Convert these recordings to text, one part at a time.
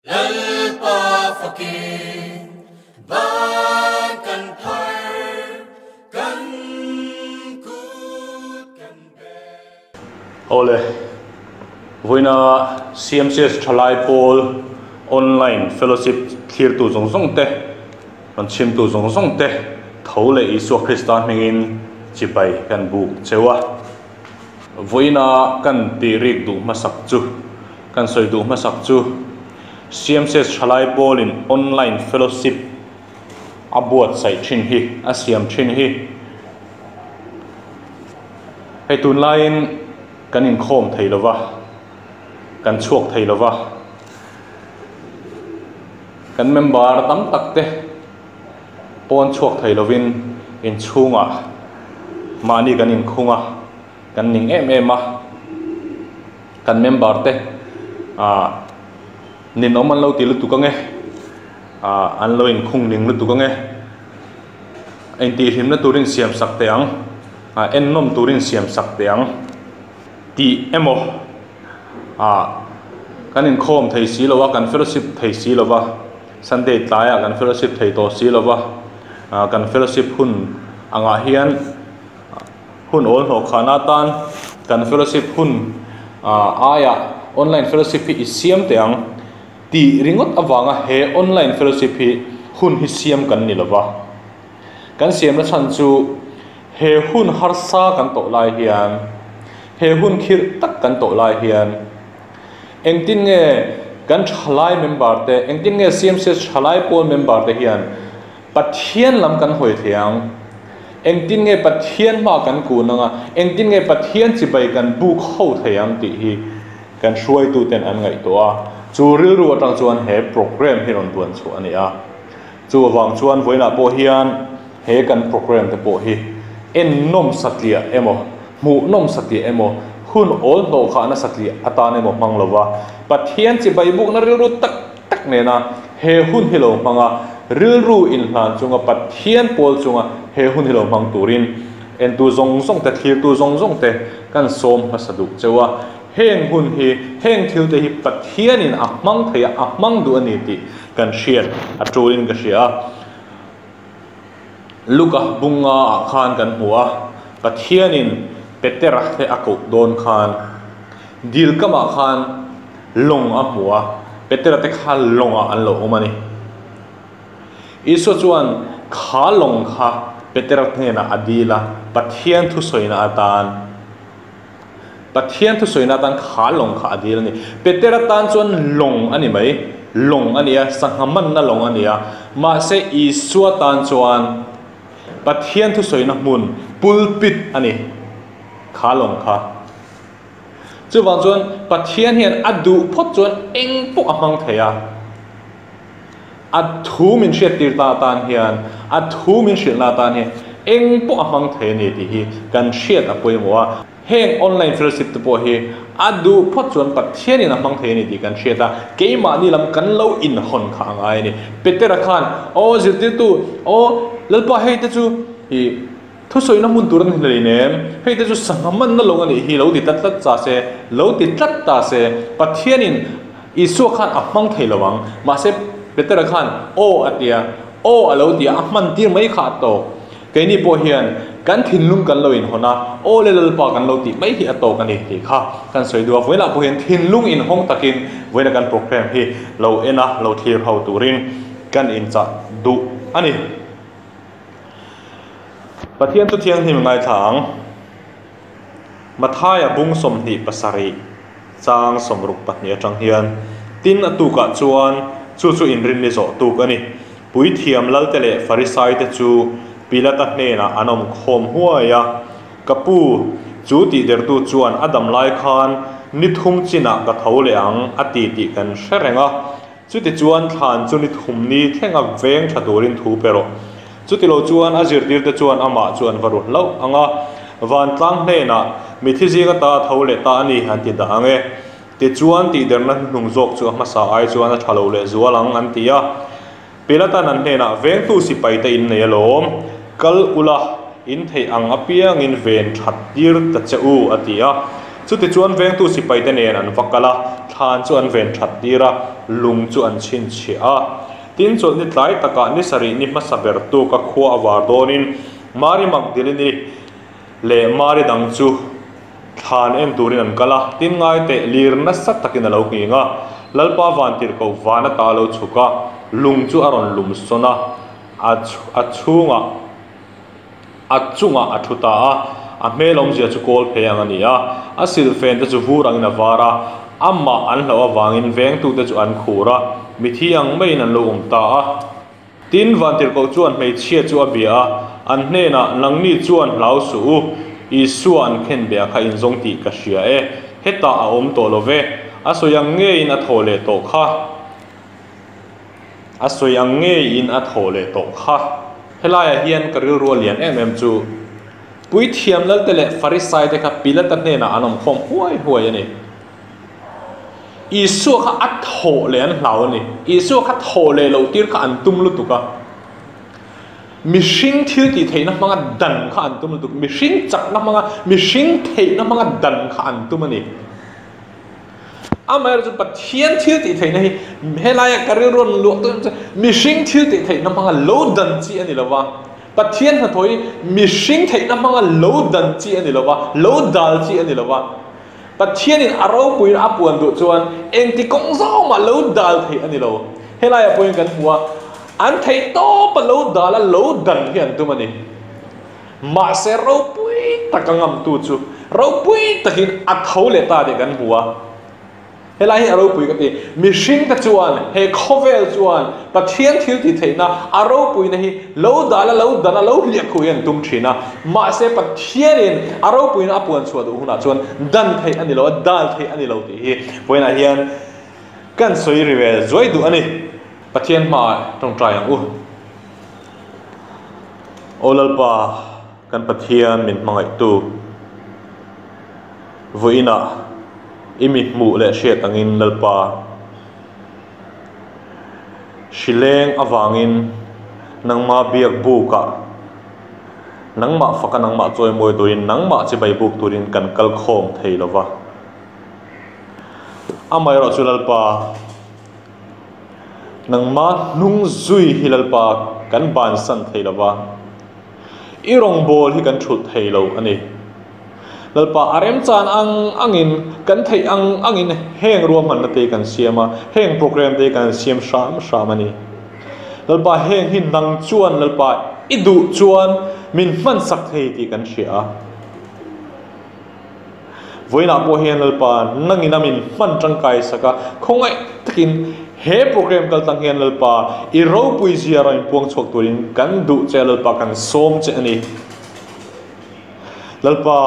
Lalpa fakin ban kan phar, kan kut kan bel. Awle, vawiina CMCS Thalai Pawl Online Fellowship thlirtu zawng zawng te, rawn chhimtu zawng zawng te tho leh Isua Krista hmingin chibai kan buk cheu a. Vawiina kan tih rik duh hmasak chu, kan sawi duh hmasak chu CMCS Thalai Pawlin Online Fellowship a buatsaih thin hi, a siam thin hi. Hei tunlaiin kan inkhawm thei lova, kan chhuak thei lova, kan member tam tak te pawn chhuak thei lovin inchhungah mahni kan inkhung a, kan ning em em a, kan member te ah ninawm an lo ti lutuk ange, ah an lo inkhung ning lutuk ange, intihhlimna turin siam sak teh ang, ah ennawm turin siam sak teh ang tih emaw ah kan inkhawm thei si lo a, kan fellowship thei si lo va. Sunday tlaiah kan fellowship thei tawh si lo va, kan fellowship hun angah hian hun awl hnawh khahna atan kan fellowship hun aiah online fellowship hi i siam teh ang tih ringawt avanga he online fellowship hi hun hi siam kan ni lo va. Kan siamna chhan chu he hun harsa kan tawh lai hian, he hun khirh tak kan tawh lai hian, Engtin nge kan thalai member te, engtin nge CMCS thalai pawl member te hian Pathian lam kan hawi thei ang? Engtin nge Pathian hma kan kun ang a, engtin nge Pathian chibai kan buk ho thei ang tih hi kan hruaitu ten an ngaihtuah a. Chu rilru atang chuan he program hi rawn duan chhuah a ni a. Chuvang chuan vawiinah pawh hian he kan program te pawh hi ennawm satliah emaw, hmuhnawm satliah emaw, hun awl hnawhkhahna satliah atan emaw hmang lova, Pathian chibai bukna rilru tak tak nena he hun hi lo hmang a, rilru inhlan chunga Pathian pawl chunga he hun hi lo hmang turin entu zawng zawng te, thlirtu zawng zawng te kan sawm hmasa duh cheu a. Heng hun hi, heng thil te hi Pathianin a hmang thei a, a hmang duh a ni tih kan hriat a tulin ka hria a. Luka bunga ah khan kan hmu a, Pathianin Petera te a koh dawn khan dil kamah khan lawng a hmu a, Petera te kha lawngah an lo awm a ni. Isua chuan kha lawng kha Petera hnenah a dil a, Pathian thusawina atan. Pathian thusawina atan kha lawng kha a dil a ni. Petera tan chuan lawng a ni mai, lawng a ni a, sangha manna lawng a ni a. Mahse Isua tan chuan Pathian thusawina hmun, pulpit a ni, kha lawng kha. Chuvang chuan Pathian hian a duh phawt chuan eng pawh a hmang thei a. A thu min hriattir ta atan hian, a thu min hrilhna atan hian eng pawh a hmang thei a ni tih hi kan hriat a pawimawh a. Heng online fellowship te pawh hi a duh phawt chuan Pathianin a hmang thei a ni tih kan hriat a, keimahni lam kan lo inhawn kha a ngai a ni. Petera khan, Aw zirtirtu, aw Lalpa hei te chu i thusawina hmun tur a ni hlei nem, hei te chu sangha manna lawng a nih hi lo ti tlat tlat ta se, lo ti tlat ta se, Pathianin Isua khan a hmang thei lo ang. Mahse, Petera khan, Aw a ti a, Aw a lo ti a, a hman tir mai kha a tawk. Keini pawh hian kan thinlung kan lo inhawn a, Aw le Lalpa kan lo tih mai hi a tawk a ni tih kha kan sawi duh a. Vawiinah pawh hian thinlung inhawng takin vawiina kan program hi lo en a, lo thlir ho turin kan inchah duh a ni. Pathian chu thianghlim ngaithla ang. Mathaia bung 27 chang 62 atang hian, Tin a tukah chuan chu chu inrinni zawh tuk a ni. Puithiam Lalte leh Farisaite chu Pilata hnenah an awm khawm huai a, Ka pu, chu tihdertu chuan a dam lai khan ni thum chinah ka tho leh ang a ti tih kan hre reng a. Chutichuan thlan chu ni thum ni thlenga veng tha turin thu pe rawh. Chutilo chuan a zirtirte chuan amah chu an va ru hlauh ang a, vantlang hnenah mithi zing ata tho leh ta a ni an ti dah ang e. Tichuan tihderna hnuhnung zawk chu a hmasa ai chuan a tha lo leh zual ang an ti a. Pilatan an hnenah vengtu sipaite in nei alawm, kal ula, in theih ang apiangin ven that tir ta che u a ti a. Chutichuan vengtu sipaite nen an va kal a. Thlan chu an ven that tir a, lung chu an chhinchhiah a. Tin, chawlhni tlai takah ni sarih ni hmasa ber tuk a khua a var dawnin Mari Magdalene-i leh Mari dang chu thlan en turin an kal a. Tin, ngai teh lir nasa takin a lo nghing a, Lalpa vantirhkoh van ata a lo chhuk a, lung chu a rawn lum sawn a, a chhungah. A chungah a thu ta a, a hmel awmzia chu kawl phei ang a ni a, a silhfen te chu vur angin a var a, amah an hlauh avangin vengtute chu an khur a, mithi ang maiin an lo awm ta a. Tin, Vantirhkoh chuan hmeichhia chu a bia a, an hnenah, Nangni chuan hlau suh u, Isua an khenbeh a kha inzawng tih ka hria e, hetah a awm tawh lo ve, a sawi ang ngeiin a thaw leh tawh kha. A sawi ang ngeiin a thaw leh tawh kha. Helaiah hian ka rilru a lian em em chu Puithiam Lalte leh Farisai te kha Pilata hnenah an awm khawm huai huai a ni. Isua kha a thawh leh an hlau a ni. Isua kha thawh leh loh tir kha an tum lutuk a. Mihring thil tih theihna hmanga dan kha an tum lutuk. Mihring chakna hmanga, mihring theihna hmanga dan kha an tum a ni. Amaherawhchu Pathian thil tih theihna hi helaia ka rilru rawn luah tawh em chu mihring thil tih theihna hmanga lo dan chi a ni lo va, Pathian hnathawh hi mihring theihna hmanga lo dan chi a ni lo va, lo dal chi a ni lo va. Pathianin a ropuiin a puan duh chuan engti kawng zawng mah lo dal theih a ni lo. Helaiah pawhin kan hmu a, an theih tawpa lo dal a, lo dan hi an tum a ni. Mahse ropui taka ngamtu chu ropui takin a tho leh ta tih kan hmu a. Helai hi a ropui ka ti. Mihringte chuan he khawvel chuan Pathian thil tih theihna a ropuina hi lo dal a, lo dan a, lo hliah khuh hi an tum thin a. Mahse Pathianin a ropuina a puan chhuah duh hunah chuan dan theih a ni lo a, dal theih a ni lo tih hi vawiinah hian kan sawi ri ve zuai duh a ni. Pathian hmaah tawngtai ang u. Aw Lalpa, kan Pathian min hmangaihtu, vawiinah i mi hmuh leh hriat angin Lalpa, hrileng avangin nangma biak bukah nangmah faka nangmah chawimawi turin nangmah chibai buk turin kan kal khawm thei lova. Amaherawhchu Lalpa, Nangma hnung zui hi Lalpa kan bansan thei lo va, i rawngbâwl hi kan ṭhulh thei lo a ni. Lalpa a remchân ang angin, kan theih ang angin hêng ruahmanna te hi kan siam a, hêng program te hi kan siam hrâm hrâm a ni. Lalpa hêng hi nang chuan Lalpa i duh chuan min hmansak thei tih kan hria a. Vawiinah pawh hian Lalpa nangin a min hman tangkai sak a, khawngaih takin he program kal tlang hian Lalpa i ropui zia rawn inpuang chhuak turin kan duh che a, Lalpa kan sawm che a ni. Lalpa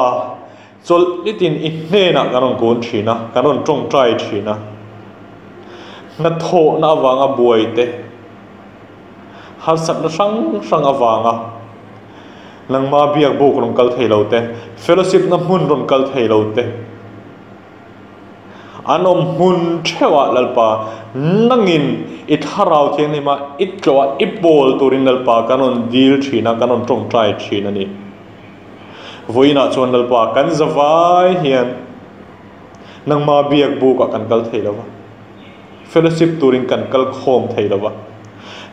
chawlh nitin i hnenah kan rawn kun thin a, kan rawn tawngtai thin a, hnathawhna avanga buai te, harsatna hrang hrang avanga nangma biak buk rawn kal thei lo te, fellowship na hmun rawn kal thei lo te, an awm hmun theuhah Lalpa nangin i thlarau thianghlima i tlawh a i pawl turin Lalpa kan rawn dil thin a, kan rawn tawngtai thin a ni. Vawiinah chuan Lalpa kan zavai hian nangma biak bukah kan kal thei lo va. Fellowship turin kan kal khawm thei lo va.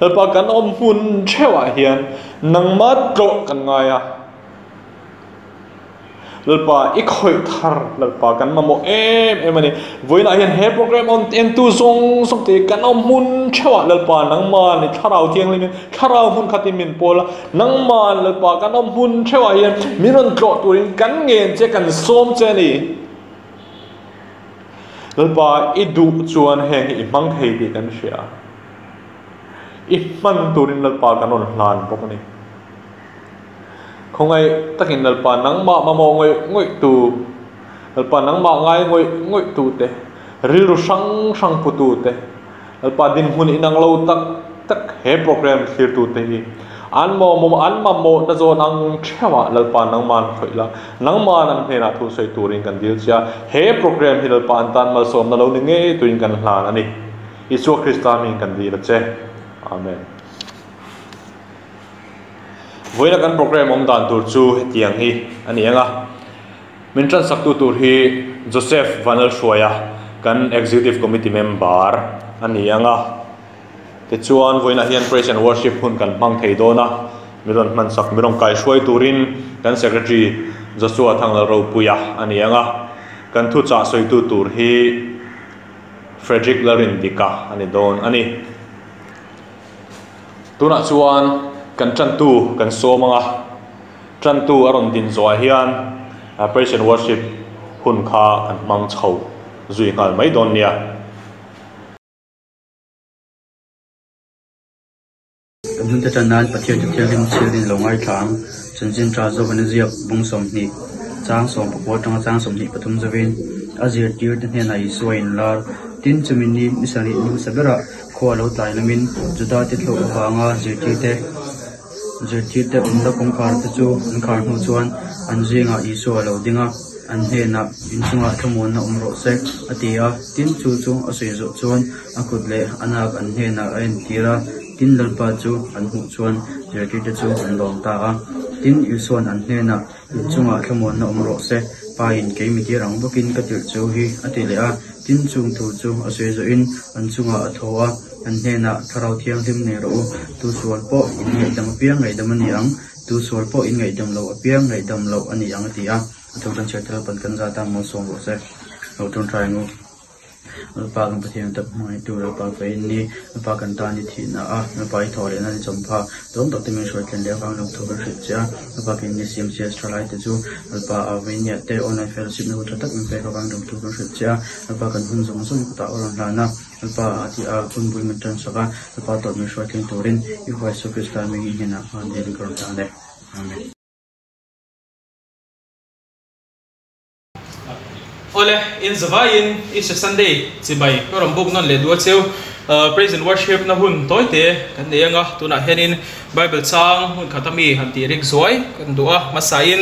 Lalpa kan awm hmun theuhah hian nangmah tlawh kan ngai a. Lalpa i khawih thar Lalpa kan mamawh em em a ni. Vawiinah hian he program awm entu zawng zawng te kan awm hmun theuhah Lalpa nangmah ni thlarau thianghlimin thlarau hmun khatin min pawl a. Nangmah Lalpa kan awm hmun theuhah hian min rawn tlawh turin kan ngen che kan sawm che a ni. Lalpa, i duh chuan heng hi i hmang thei tih kan hria. I hman turin Lalpa kan rawn hlan bawk a ni. Khawngaih takin Lalpa nangmah mamawh ngawih ngawih tu, Lalpa nangmah ngai ngawih ngawih tu te, rilru hrang hrang pu tu te, Lalpa dinhmun inang lo tak tak he program thlirtute hi an mawmawm an mamawhna zawn ang theuhah Lalpa nangman khawih la, nangman an hnenah thu sawi turin kan dil che a, he program hi Lalpa an tan malsawmna lo ni ngei tuin kan hlan a ni. Isua Krista hmingin kan dil a che. Amen. Vawiina kan program awm dan tur chu hetiang hi a ni ang a. Min tansaktu tur hi Joseph Vanlalhruaia, kan Executive Committee member a ni ang a. Tichuan vawiinah hian Praise and Worship hun kan hmang thei dawn a, mi rawn hman sak mi rawn kaihruai turin kan Secretary Joshua Thanglalropuia a ni ang a. Kan thuchah sawitu tur hi Frederick Lalrindika a ni dawn a ni. Tunah chuan kan tantu kan sawm ang a, tantu a rawn din zawhah hian Praise and Worship hun kha kan hmang chho zui nghal mai dawn nia. Kan hun te tan nan Pathian chu thianghlim chhirin lo ngaithla ang. Chanchin tha zawk an ziak bung 20, chang 14 atanga chang 23 zovin a zirtir te hnenah Isua in lar. Tin, chumi ni ni sarih ni hmasa berah khua lo tlai lamin Juda te thlawh avanga zirtir te zirtir te awmna kawngkhar te chu an khar hnu chuan an zingah Isua a lo ding a, an hnenah inchungah thlamuanna awm rawh se a ti a. Tin, chu chu a sawi zawh chuan a kut leh a nak an hnenah a entir a. Tin, Lalpa chu an hmuh chuan zirtirte chu an lawm ta a. Tin, Isua'n an hnenah, In chungah thlamuanna awm rawh se, Pain kei mi tir ang bawkin ka tirh cheu hi, a ti leh a. Tin, chung thu chu a sawi zawhin an chungah a tho a, an hnenah, Thlarau Thianghlim nei rawh u, tu sual pawh in ngaihdam apiang ngaihdam a ni ang, tu sual pawh in ngaihdam loh apiang ngaihdam loh a ni ang, a ti a. A thu kan chhiar tel pawn kan zat a, malsawm rawh se. Lo ṭawngṭai ang u. Lalpa kan Pathian tak hmangaihtu Lalpa Fain ni, Lalpa kan tan i thihna a, Lalpa i thawh lehna ni chawmpha tlawm tak te min hruai thlen leh avang lawm thu kan hrilh che a, Lalpa keini ni CMCS tha lai te chu Lalpa a Vainia te online fellowship na hun tha tak min pek avang lawm thu kan hrilh che a, Lalpa kan hun zawng zawng i kutah aw rawn hlan a, Lalpa a ti a hun bul min tan sak a, Lalpa tawp min hruai thleng turin i Huaisua Krista hming i hnenah khan dil ka rawn hlan e. Amen. Awle, in zavaiin Easter Sunday chibai ka rawn buk nawn leh duh a cheu. Praise and Worship na hun tawi te kan nei anga, tunah hianin Bible chang hmun khat ami han tih rik zuai kan duh a. Hmasain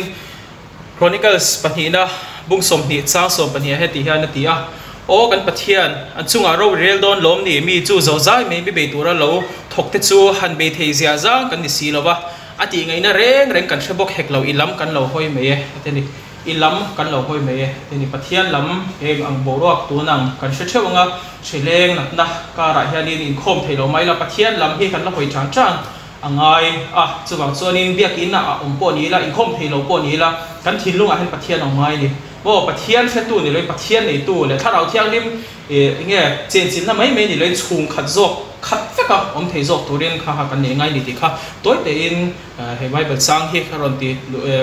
Chronicles pahnihna bung 20 chang 12 ah heti hian a ti a, Aw kan Pathian, an chungah ro i rel dawn lawm ni, mi chu zo zai mai mi bei tura lo thawk te chu han bei thei zia zang kan ni si lo va, a tih ngaihna reng reng kan hre bawk hek lo, i lam kan lo hawi mai e, a ti a ni. I lam kan lo hawi mai e, ti ni. Pathian lam eng ang boruak tun ang kan hre theuh anga, hrileng natna karah hianin inkhawm thei lo mai la, Pathian lam hi kan la hawi chang chang a ngai a. Chuvang chuanin biakinn ah a awm pawh ni ila, inkhawm thei lo pawh ni ila, kan thinlungah hian Pathian a awm ngai a ni. Aw, Pathian hretu ni loin Pathian neitu leh Thlarau Thianghlim enge chenchinna mai mai ni loin chhungkhat zawk khat veka awm thei zawk turin kha kha kan nei ngai a ni tih kha tawi tein He Bible chang hi ka rawn ti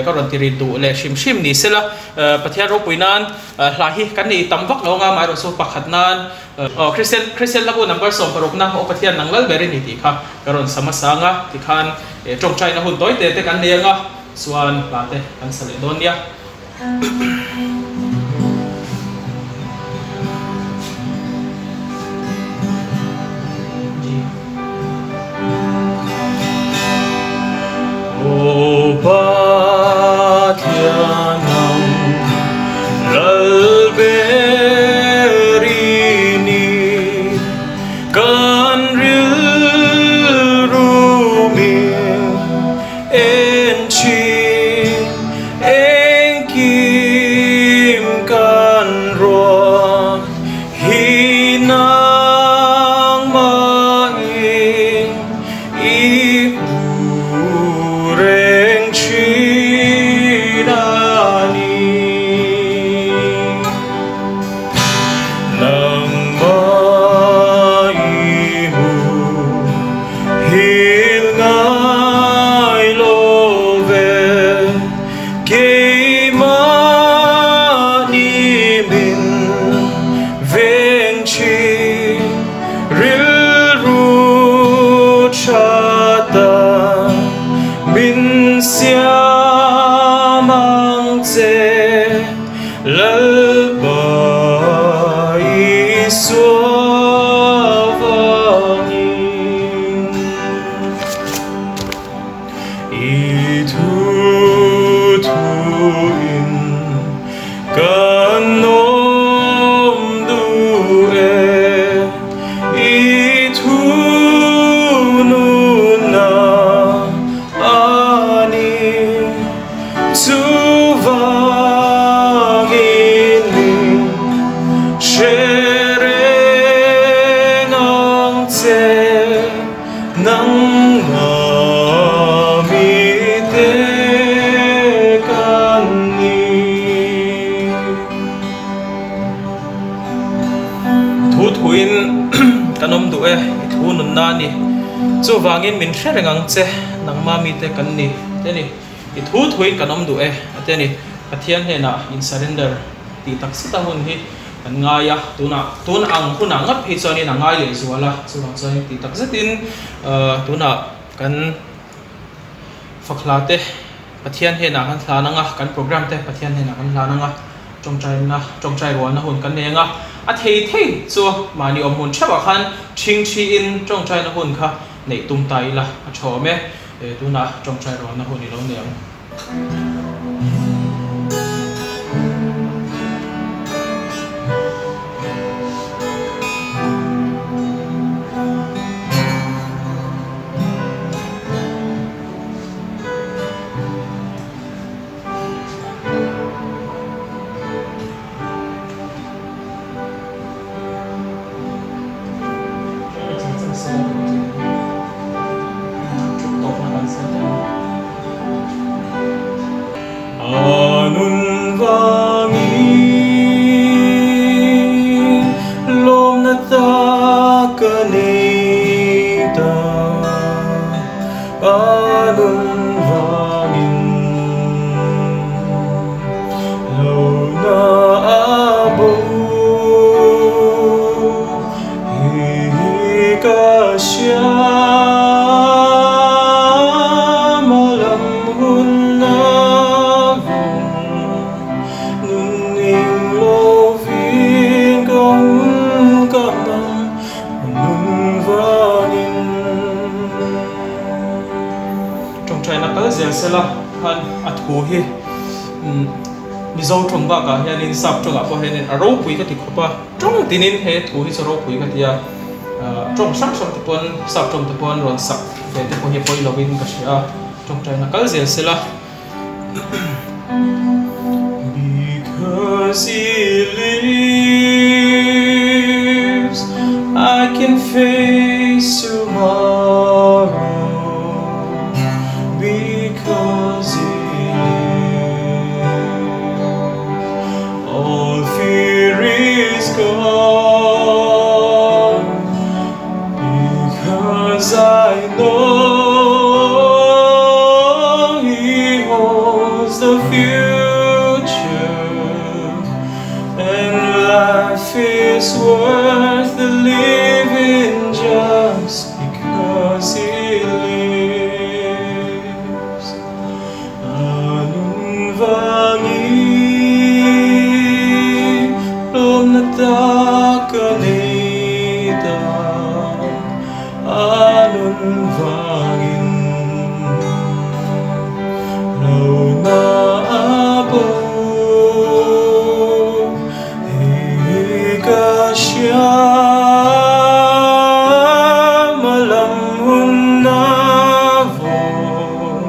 ka rawn ti ri duh leh hrim hrim ni sela, Pathian ropui nan hla hi kan nei tam vak lo anga, amaherawh chu pakhat nan aw Kristian Kristian hlabu number 60 na aw Pathian nang lal ber i ni tih kha ka rawn sam a sang a, tikhan tawngtaina hun tawi te te kan nei anga chuan hla te kan sa leh dawn nia. Aw Pathian ang lal ber i ni, kan rilru min en thin, engkim kan ruat hi nangmahin i hmu reng thin a ni. Nangmah i hmu hil ngai lo ve, keimahni min veng thin, rilru tha tak min siam ang che, Lalpa Isua vangin. I thu thuin kan awm duh e, i thu nunna a ni. Chuvangin min hre che nangma mite kan ni. Thu thuin kan awm duh e, i thu nunna a ni. Chuvangin min hre reng ang che, nangma mite kan ni te ni. I thu thuin kan awm duh e a ti a ni. Pathian hnenah in surrender tih tak zeta hun hi kan ngai a, tunah tun ang hunah ngat phei chuanin a ngai leh zual a, chuvang chuanin tih tak zetin tunah kan fakhla te Pathian hnenah kan hlan ang a, kan program te Pathian hnenah kan hlan ang a, tawngtaina tawngtai rualna hun kan nei ang a, a thei thei chu mahni awm hun theuhah khan thingthiin tawngtaina hun kha neih tum ta ila a tha awm e. Tunah tawngtai rualna hun i lo nei ang. A nun vangin lawmna tak a nei ta, a nun vangin lohna a bo. Hei hi ka hria malam hun a vawng, nun ning lovin ka hun ka hmang nun vangin. Tawngtaina kal zel sela khan a thu hi Mizo tawng bakah hianin sap tawngah pawh hianin a ropui ka ti khawp a, tawng tinin he thu hi chu ropui ka ti a, tawng hrang hrang te pawn sap tawng te pawn rawn sak ve te pawh hi a pawi lovin ka hria a, tawngtaina kal zel sela. Because he lives I can face tomorrow Because he lives All fear is gone Because I know he holds the future And life is worth the living just because he lives A nun vangin lawmna tak a nei ta A nun vangin lohna a bo. Hei ka hria malam hun a vawng,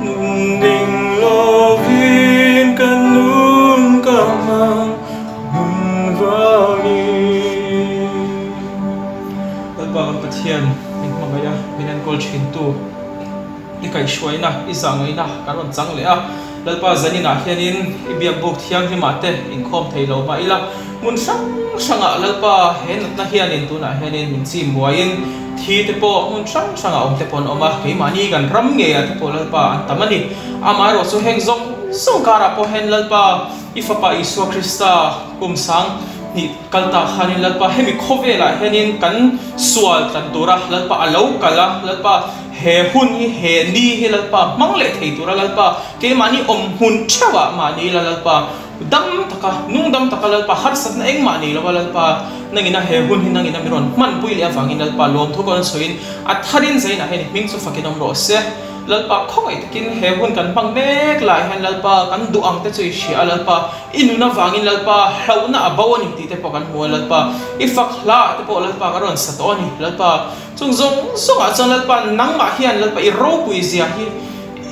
nun ding lovin ka nun ka hmang nun vangin. Lalpa kan Pathian min hmangaih a, min enkawl thintu i kaihhruaina, i zahngaihna kan rawn chang leh a. Lalpa zaninah hianin i biakbuk thianghlimah te inkhawm thei lo mah ila, hmun hrang hrangah Lalpa he natna hianin tunah hianin min chim buaiin thi te pawh hmun hrang hrangah awm te pawh an awm a, keimahni kan ram ngeiah te pawh Lalpa an tam a ni. Amaherawh chu heng zawng zawng karah pawh hian Lalpa i Fapa Isua Krista kum sang hnih kal tak khanin Lalpa hemi khawvelah hianin kan sual tlan tura Lalpa a lo kal a, Lalpa He hun hi he ni hi Lalpa hmang leh thei tura Lalpa keimahni awm hmun theuhah mahni ila Lalpa dam taka nung dam taka Lalpa harsatna engmah nei lova Lalpa nangina he hun hi nangina mi rawn hmanpui leh avangin Lalpa lawmthu ka rawn sawiin a tharin zainah hian i hming chu fakin awm rawh se. Lalpa khawngaih takin he hun kan hmang mek lai hian Lalpa kan duh ang te chu i hria a Lalpa i nun avangin Lalpa hlauhna a bo a ni tih te pawh kan hmu a Lalpa i fak hla ah te pawh Lalpa ka rawn sa tawh a ni Lalpa Chung zawng zawngah chuan Lalpa nangmah hian Lalpa i ropui zia hi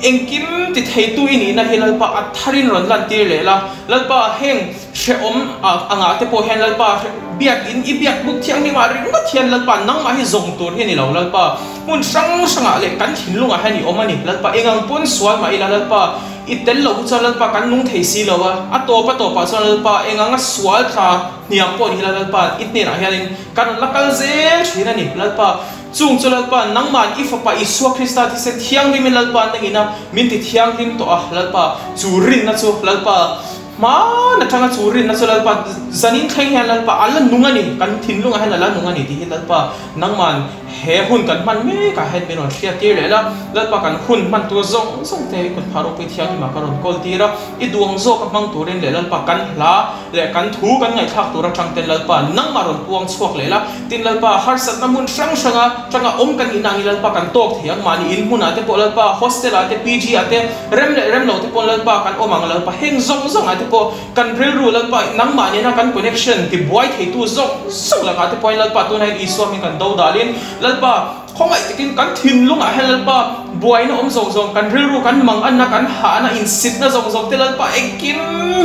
Engkim ti theitu i nihna hi Lalpa a tharin rawn lantir leh la. Lalpa, heng hrehawm angah te pawh hian Lalpa biak in i biak buk thianghlimah ringawt hian Lalpa nangmah hi zawng tur hi a ni lo. Lalpa, hmun hrang hrangah leh kan thinlungah hian i awm a ni. Lalpa, engang pawn sual mah ila Lalpa i tel loh hi chuan Lalpa kan nung thei si lo a. A tawp a tawpah chuan Lalpa enganga sual tla hniam pawh ni hi la Lalpa i hnenah hianin kan rawn la kal zel thin a ni. Lalpa. Chung chu Lalpa, nangmahn i Fapa Isua Krista thisen thianghlimin Lalpa nangina min ti thianghlim tawh a, Lalpa, chu rinna chu Lalpa hmaan atanga chu rinna chu Lalpa zanin thleng hian Lalpa a la nung a ni, kan thinlungah hian a la nung a ni tih hi Lalpa nangmahn he hun kan hman mekah hian min rawn hriattir leh la, Lalpa kan hun hman tur zawng zawng te i kut phah ropui thianghlimah ka rawn kawl tir a, i duang zawka hmang turin leh Lalpa kan hla leh kan thu kan ngaihthlak tur atang ten Lalpa nangmah rawn puang chhuak leh la, tin Lalpa harsatna hmun hrang hranga tanga awm kan inang i Lalpa kan tawk thei ang, mahni in hmunah te pawh Lalpa hostel ah te PG ah te rem leh rem lo te pawh Lalpa kan awm ang Lalpa heng zawng zawng ah te pawh kan rilru Lalpa nangmah nena kan connection ti buai theitu zawng zawng lakah te pawhin Lalpa tunah hian Isua hming kan do dalin Lalpa Khawngaih takin kan thinlungah hian Lalpa buaina awm zawng zawng, kan rilru kan manganna, kan hahna, insitna zawng zawng te Lalpa engkim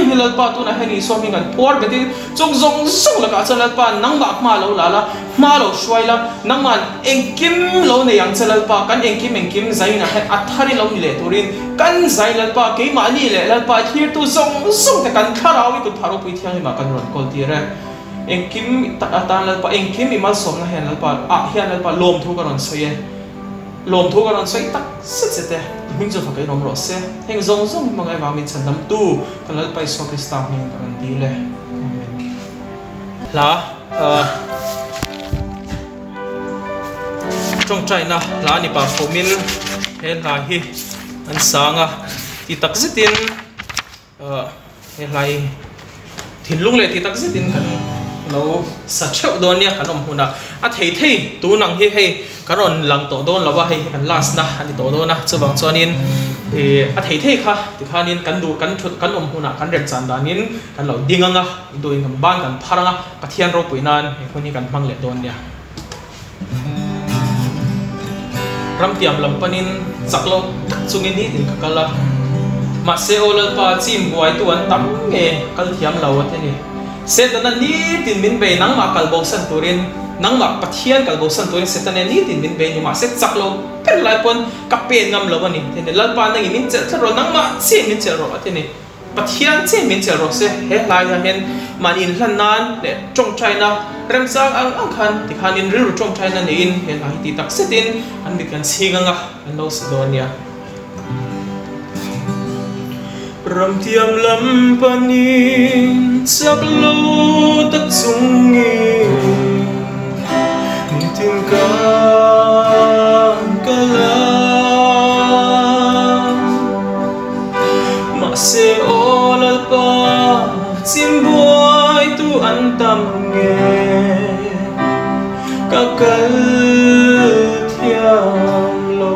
hi Lalpa tunah hian Isua hming kan phuar betin chung zawng zawng lakah chuan Lalpa nangmah hma lo la la, hma lo hruai la, nangmah engkim lo nei ang che Lalpa, kan engkim engkim zainah hian a thar i lo ni leh turin kan zai Lalpa keimahni leh Lalpa thirtu zawng zawng te kan thlarau i kut phah ropui thianghlimah kan rawn kawl tir e. Engkim tak atan Lalpa, engkim i malsawmna hian Lalpa ah hian Lalpa lawmthu ka rawn sawi e. Lawmthu ka rawn sawi tak zet zet e. I hming chu fak in awm rawh se. Heng zawng zawng hi hmangaih vang min chhandam tu kan Lalpa Isua Krista hming ka rawn dil e. Amen. Hla Tawngtaina hla ni pah khawmin he hla hi an sang a, ti tak zetin He hlai thinlung leh ti tak zetin kan lo sa theuh dawn nia kan awm hmunah a thei thei tun ang hi hei kan rawn lang tawh dawn lo a hei hi kan last na a ni tawh dawn a chuvang chuanin ih a thei thei kha tikhanin kan duh kan thut kan awm hmunah kan remchan danin kan lo ding ang a duhin kan ban kan phar ang a Pathian ropui nan he hun hi kan hmang leh dawn nia. Ramtiam lam panin chak lo tak chungin nitin ka kal a, mahse aw Lalpa chim buaitu an tam nge kal thiam lo a ti ni. Setana nitin min bei nangmah kal bosan turin, nangmah Pathian kal bosan turin Setana nitin min bei ni mahse chak lo ber lai pawn ka pen ngam lo a ni ti ni. Lalpa nangin min chelh tlat rawh, nangmah chiin min chelh rawh a ti ni. Pathian chiah min chelh rawh se, he hlai hian hian mahni inhlan nan leh tawngtaina remchang ang ang khan tikhanin rilru tawngtaina neiin he hla hi ti tak zetin an mit kan chhing anga an lo sa dawn nia. Ramtiam lam panin chak lo tak chungin nitin kan kal a. Mahse aw Lalpa chim buaitu an tam nge ka kal thiam lo.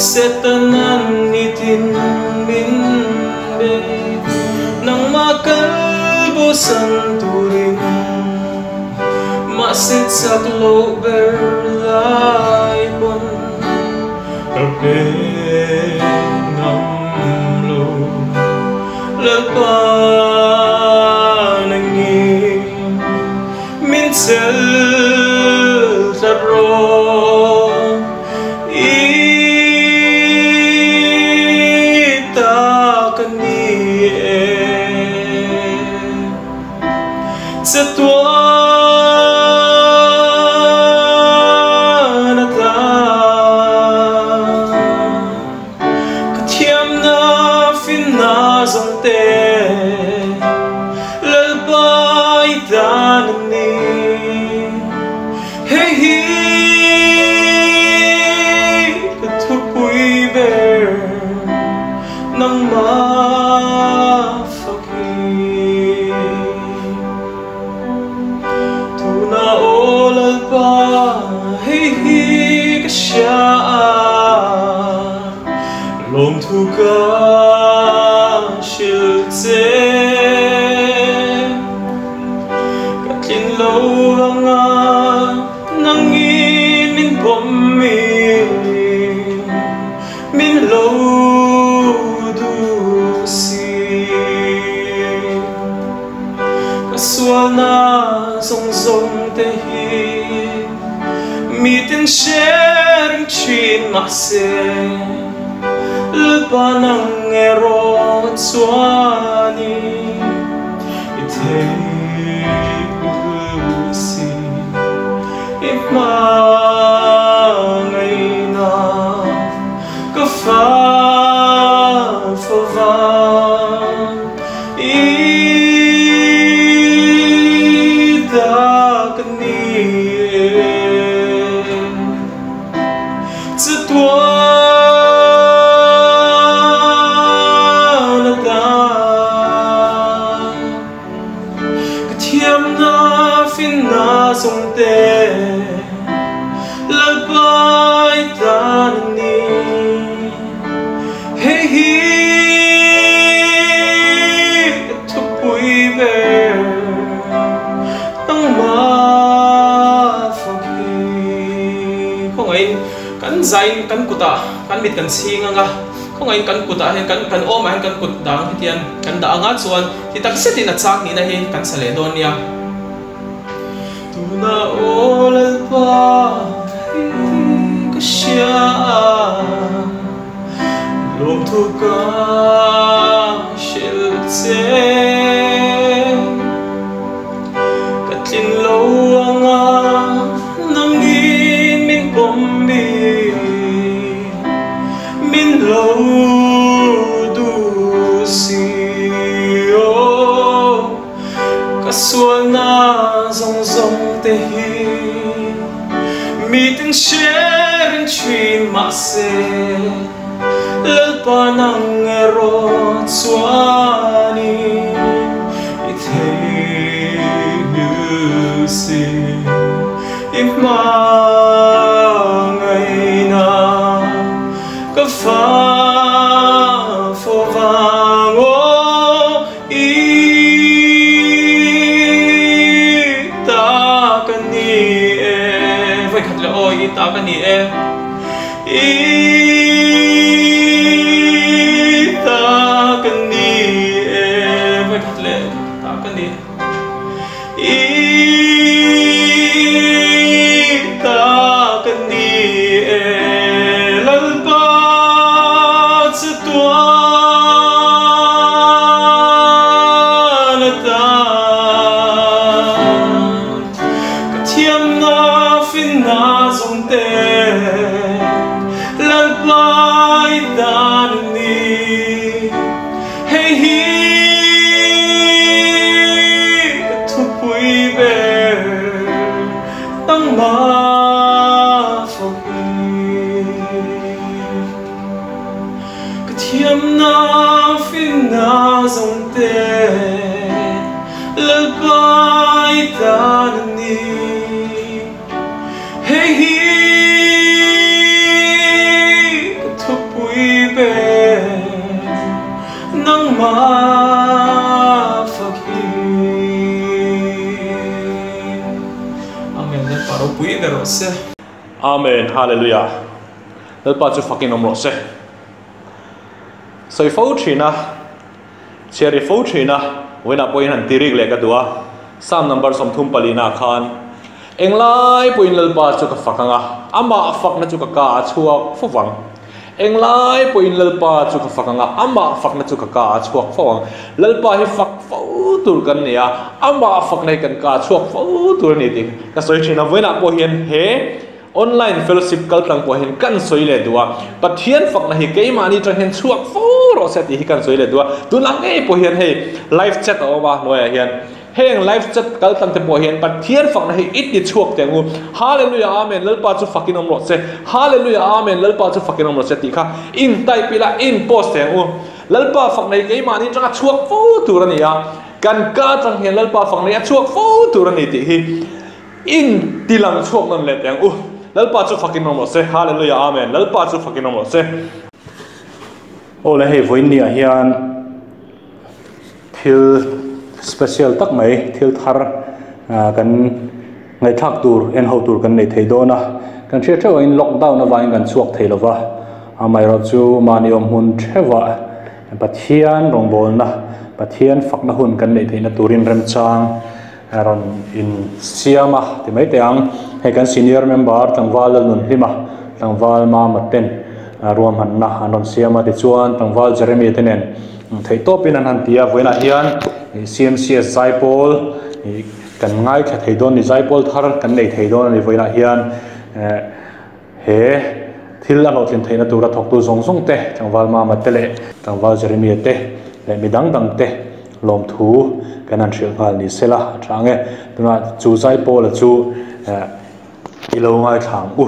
Setanan nitin min be nangmah kal bosan turin mahse chak loh ber lai pawn. Ka pe ngam lo Lalpa nangin min chelh tlat rawh i ta ka ni e. Chatuan a tla Ka thiamna finna zawng te Lalpa i tan a ni. hi Miten hre reng thin mahse Lalpa nang erawh chuanin i theihngilh si I hmangaihna ka fa fova i ta ka ni e. Chatuan atan ka thiamna finna zawng te Lalpa i tan a ni. Hei hi ka thupui ber nangmah fak hi. Khawngaihin kan zain kan kutah kan mit kan chhing anga, khawngaihin kan kutah hian kan kan awmah hian kan kut dang hetiang kan dah anga chuan ti tak zetin a chak nihna hi kan sa leh dawn nia. Tuna aw Lalpa hei ka hria a, lawmthu ka hrilh che. Ka tlin lo anga nangin min pawm bik, min lo duh si aw. Ka sualna zawng zawng te hi mitin hre reng thin mahse Lalpa nang erawh chuanin i theihnghilh si i hmangaihna ka fa fo vang aw. I ta ka ni e. Vawikhat leh aw, i ta ka ni e. I ta ka ni e. Vawikhat leh ta ka ni. I ta ka ni e. Lalpa chatuan atan ka thiamna finna zawng te Lalpa i tan a ni. Hei hi ka thupui ber nangmah fawk hi. Ka thiamna finna zawng te Lalpa i tan a ni. Hei hi ka thupui ber nangmah fak hi. Amen. Lalpa ropui ber rawh se. Amen Hallelujah Lalpa chu fakin awm rawh se. Sawi fo thin a, chhiar ri fo thin a, vawiinah pawhin han ti rik leh ka duh a, Psalm number 34 ah khan, Englai pawhin Lalpa chu ka fak ang a, amah fakna chu ka ka a chhuak fo vang. Englai pawhin Lalpa chu ka fak ang a, amah fakna chu ka ka a chhuak fo ang. Lalpa hi fak fo tur kan ni a, amah fakna hi kan ka a chhuak fo tur a ni tih ka sawi thin a, vawiinah pawh hian he Online fellowship kal tlang pawh hian kan sawi leh duh a, Pathian fakna hi keimahni atang hian chhuak fo rawh se tih hi kan sawi leh duh a, tunah ngei pawh hian hei live chat a awm a hnuaiah hian heng live chat kal tlang te pawh hian Pathian fakna hi i ti chhuak teh ang u, Hallelujah Amen Lalpa chu fakin awm rawh se, Hallelujah Amen Lalpa chu fakin awm rawh se tih kha in type ila in post teh ang u, Lalpa fakna hi keimahni atanga chhuak fo tur a ni a, kan ka atang hian Lalpa fakna hi a chhuak fo tur a ni tih hi. In ti lang chhuak nawn leh teh ang u. Lalpa chu fakin awm rawh se. Hallelujah Amen. Lalpa chu fakin awm rawh se. Aw le hei vawiin ni ah hian thil special tak mai thil thar kan ngaihthlak tur en ho tur kan nei thei dawn a. Kan hriat theuh angin lockdown avangin kan chhuak thei lova amaherawh chu mahni awm hmun theuhah Pathian rawngbawlna Pathian fakna hun kan neih theihna turin remchang. rawn in siam a ti mai teh ang hei kan senior member tlangval Lalnunhlima tlangval Mama ten ruahmanna an rawn siam a tichuan tlangval Jeremy te nen theih tawpin an han ti a vawiinah hian C_M_C_S zaipawl ih kan ngaithla thei dawn a ni zaipawl thar kan nei thei dawn a ni vawiinah hian eh he thil a hlawhtlin theihna tura thawktu zawng zawng te tlangval Mama te leh tlangval Jeremy te leh mi dang dang te lawmthu kan han hrilh nghal ni sela a tha ang e tunah chu zaipawla chu eh i lo ngaithla ang u.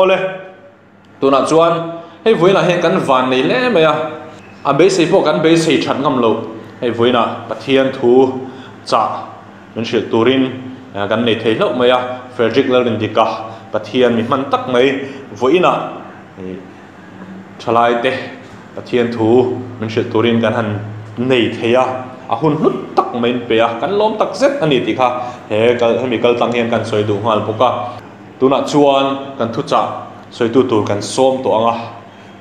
Awle, tunah chuan hei vawiinah hian kan van nei hle mai a, a beisei pawh kan beisei that ngam lo. Hei vawiinah Pathian thu chah min hrilh turin kan nei thei hlauh mai a, Frederick Lalrindika Pathian mi hman tak mai vawiinah Thalaite Pathian thu min hrilh turin kan han nei thei a, a hun hlut tak mai in pe a, kan lawm tak zet a ni tih kha he kal hemi kal tlang hian kan sawi duh nghal bawk a. Tunah chuan kan thuchah sawitu tur kan sawm tawh ang a,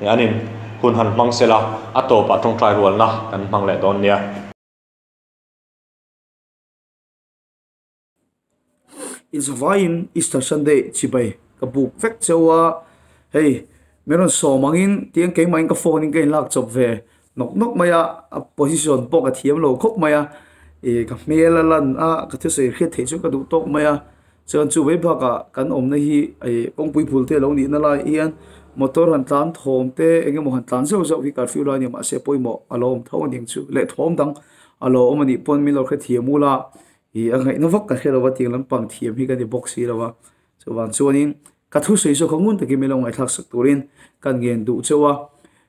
an in hun han hmang sela a tawpah tawngtai rualna kan hmang leh dawn nia. Inzavaiin Easter Sunday chibai ka buk vek cheu a, hei min rawn sawm angin tiang keimahin ka phone in ka inlak chawp ve nawk nawk mai a, a position pawh ka thiam lo khawp mai a, ih ka hmel a lan a ka thusawi hriat theih chu ka duh tawk mai a, chuan chu mai bakah kan awmna hi ih kawngpui phul te alo nihna lai hian motor han tlan thawm te eng emaw han tlan zeuh zeuh hi curfew lai a ni mahse pawimawh a lo awm tho aniang chu leh thawm dang a lo awm anih pawn min lo hrethiam ula. Ih a ngaihna vak ka hre lo va tiang lampang thiam hi ka ni bawk si lo va, chuvang chuanin ka thusawi zawk kha ngun takin min lo ngaihthlak sak turin ka ngen duh chauh a.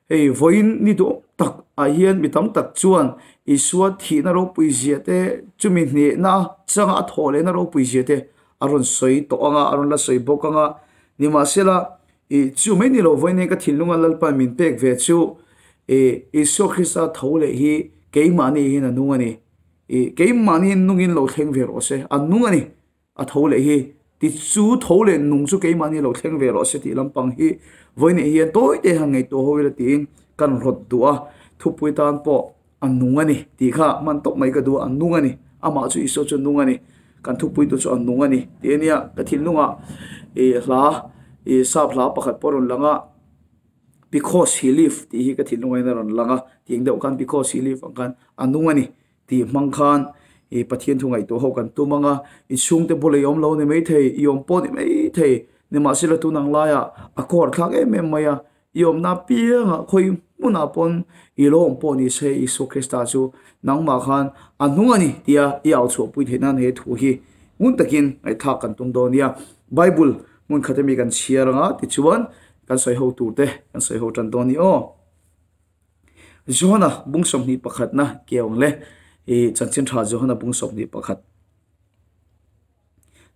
Hei vawiin ni duh tak ah hian mi tam tak chuan Isua thihna ropui zia te chumi hnehna changa a thawh lehna ropui zia te a rawn sawi tawh ang a, a rawn la sawi bawk ang a. Nimahsela, ih chu mai ni lo vawiin ka thinlunga Lalpan min pek ve chu ih Isua Krista tho leh hi keimahni hian a nung a ni. Ih keimahni hian nungin lo thleng ve rawh se, a nung a ni. A tho leh hi ti chu tho leh nung chu keimahni lo thleng ve rawh se tih lampang hi vawiin hian tawi te han ngaihtuah ho ila tiin kan rawt duh a, thupui tan pawh a nung a ni tih kha hman tawp mai ka duh a, a nung a ni amah chu Isua chu a nung a ni kan thupui tu chu a nung a ni tih a nia ka thinlungah ih hla ih sap hla pakhat pawh a rawn lang a because he live tih hi ka thinlungah hian a rawn lang a tih ang deuh khan because he live ang khan a nung a ni. Tih hmang khan i Pathian thu ngaihtuah ho kan tum ang a, i chhungte bula i awm lo ni maithei, i awm pawh ni maithei, nimahsela tun ang laiah a kawr thlak em em mai a, i awmna apiangah khawi hmunah pawn i lo awm pawh ni se Isua Krista chu nangmah khan a hnung a ni tia i au chhuahpui theih nan he thu hi ngun takin ngaihthlak kan tum dawn nia. Bible hmun khat ami kan chhiar ang a tichuan kan sawi ho tur te kan sawi ho tan dawn ni aw. Johana bung 21na keung le i chanchin tha Johana bung 21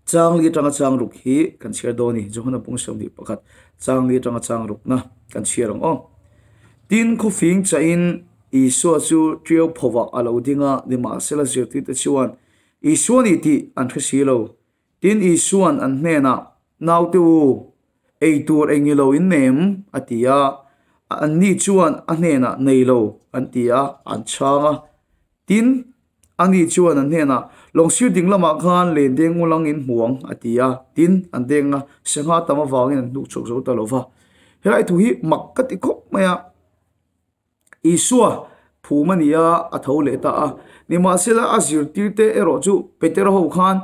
chang li tanga chang ruk hi kan chhiar dawn ni Johana bung 21 chang li tanga chang ruk na kan chhiar ang aw tin khawfing chain Isua chu triau phowa alo dinga nimahsela zirtirte chuan Isua ni tih an hre si lo Tin, Isua'n an hnenah, Naute u, ei tur eng i lo in nem? a ti a. Anni chuan a hnenah, Nei lo, an ti a, an chhang a. Tin, ani chuan an hnenah, Lawngsir ding lamah khan len deng ulang in hmu ang, a ti a. Tin, an deng a, sangha tam avangin an hnuk chhuak zo ta lo va. Helai thu hi mak ka ti khawp mai a. Isua phum a ni a, a tho leh ta a. Nimahsela a zirtirte erawh chu Petera ho khan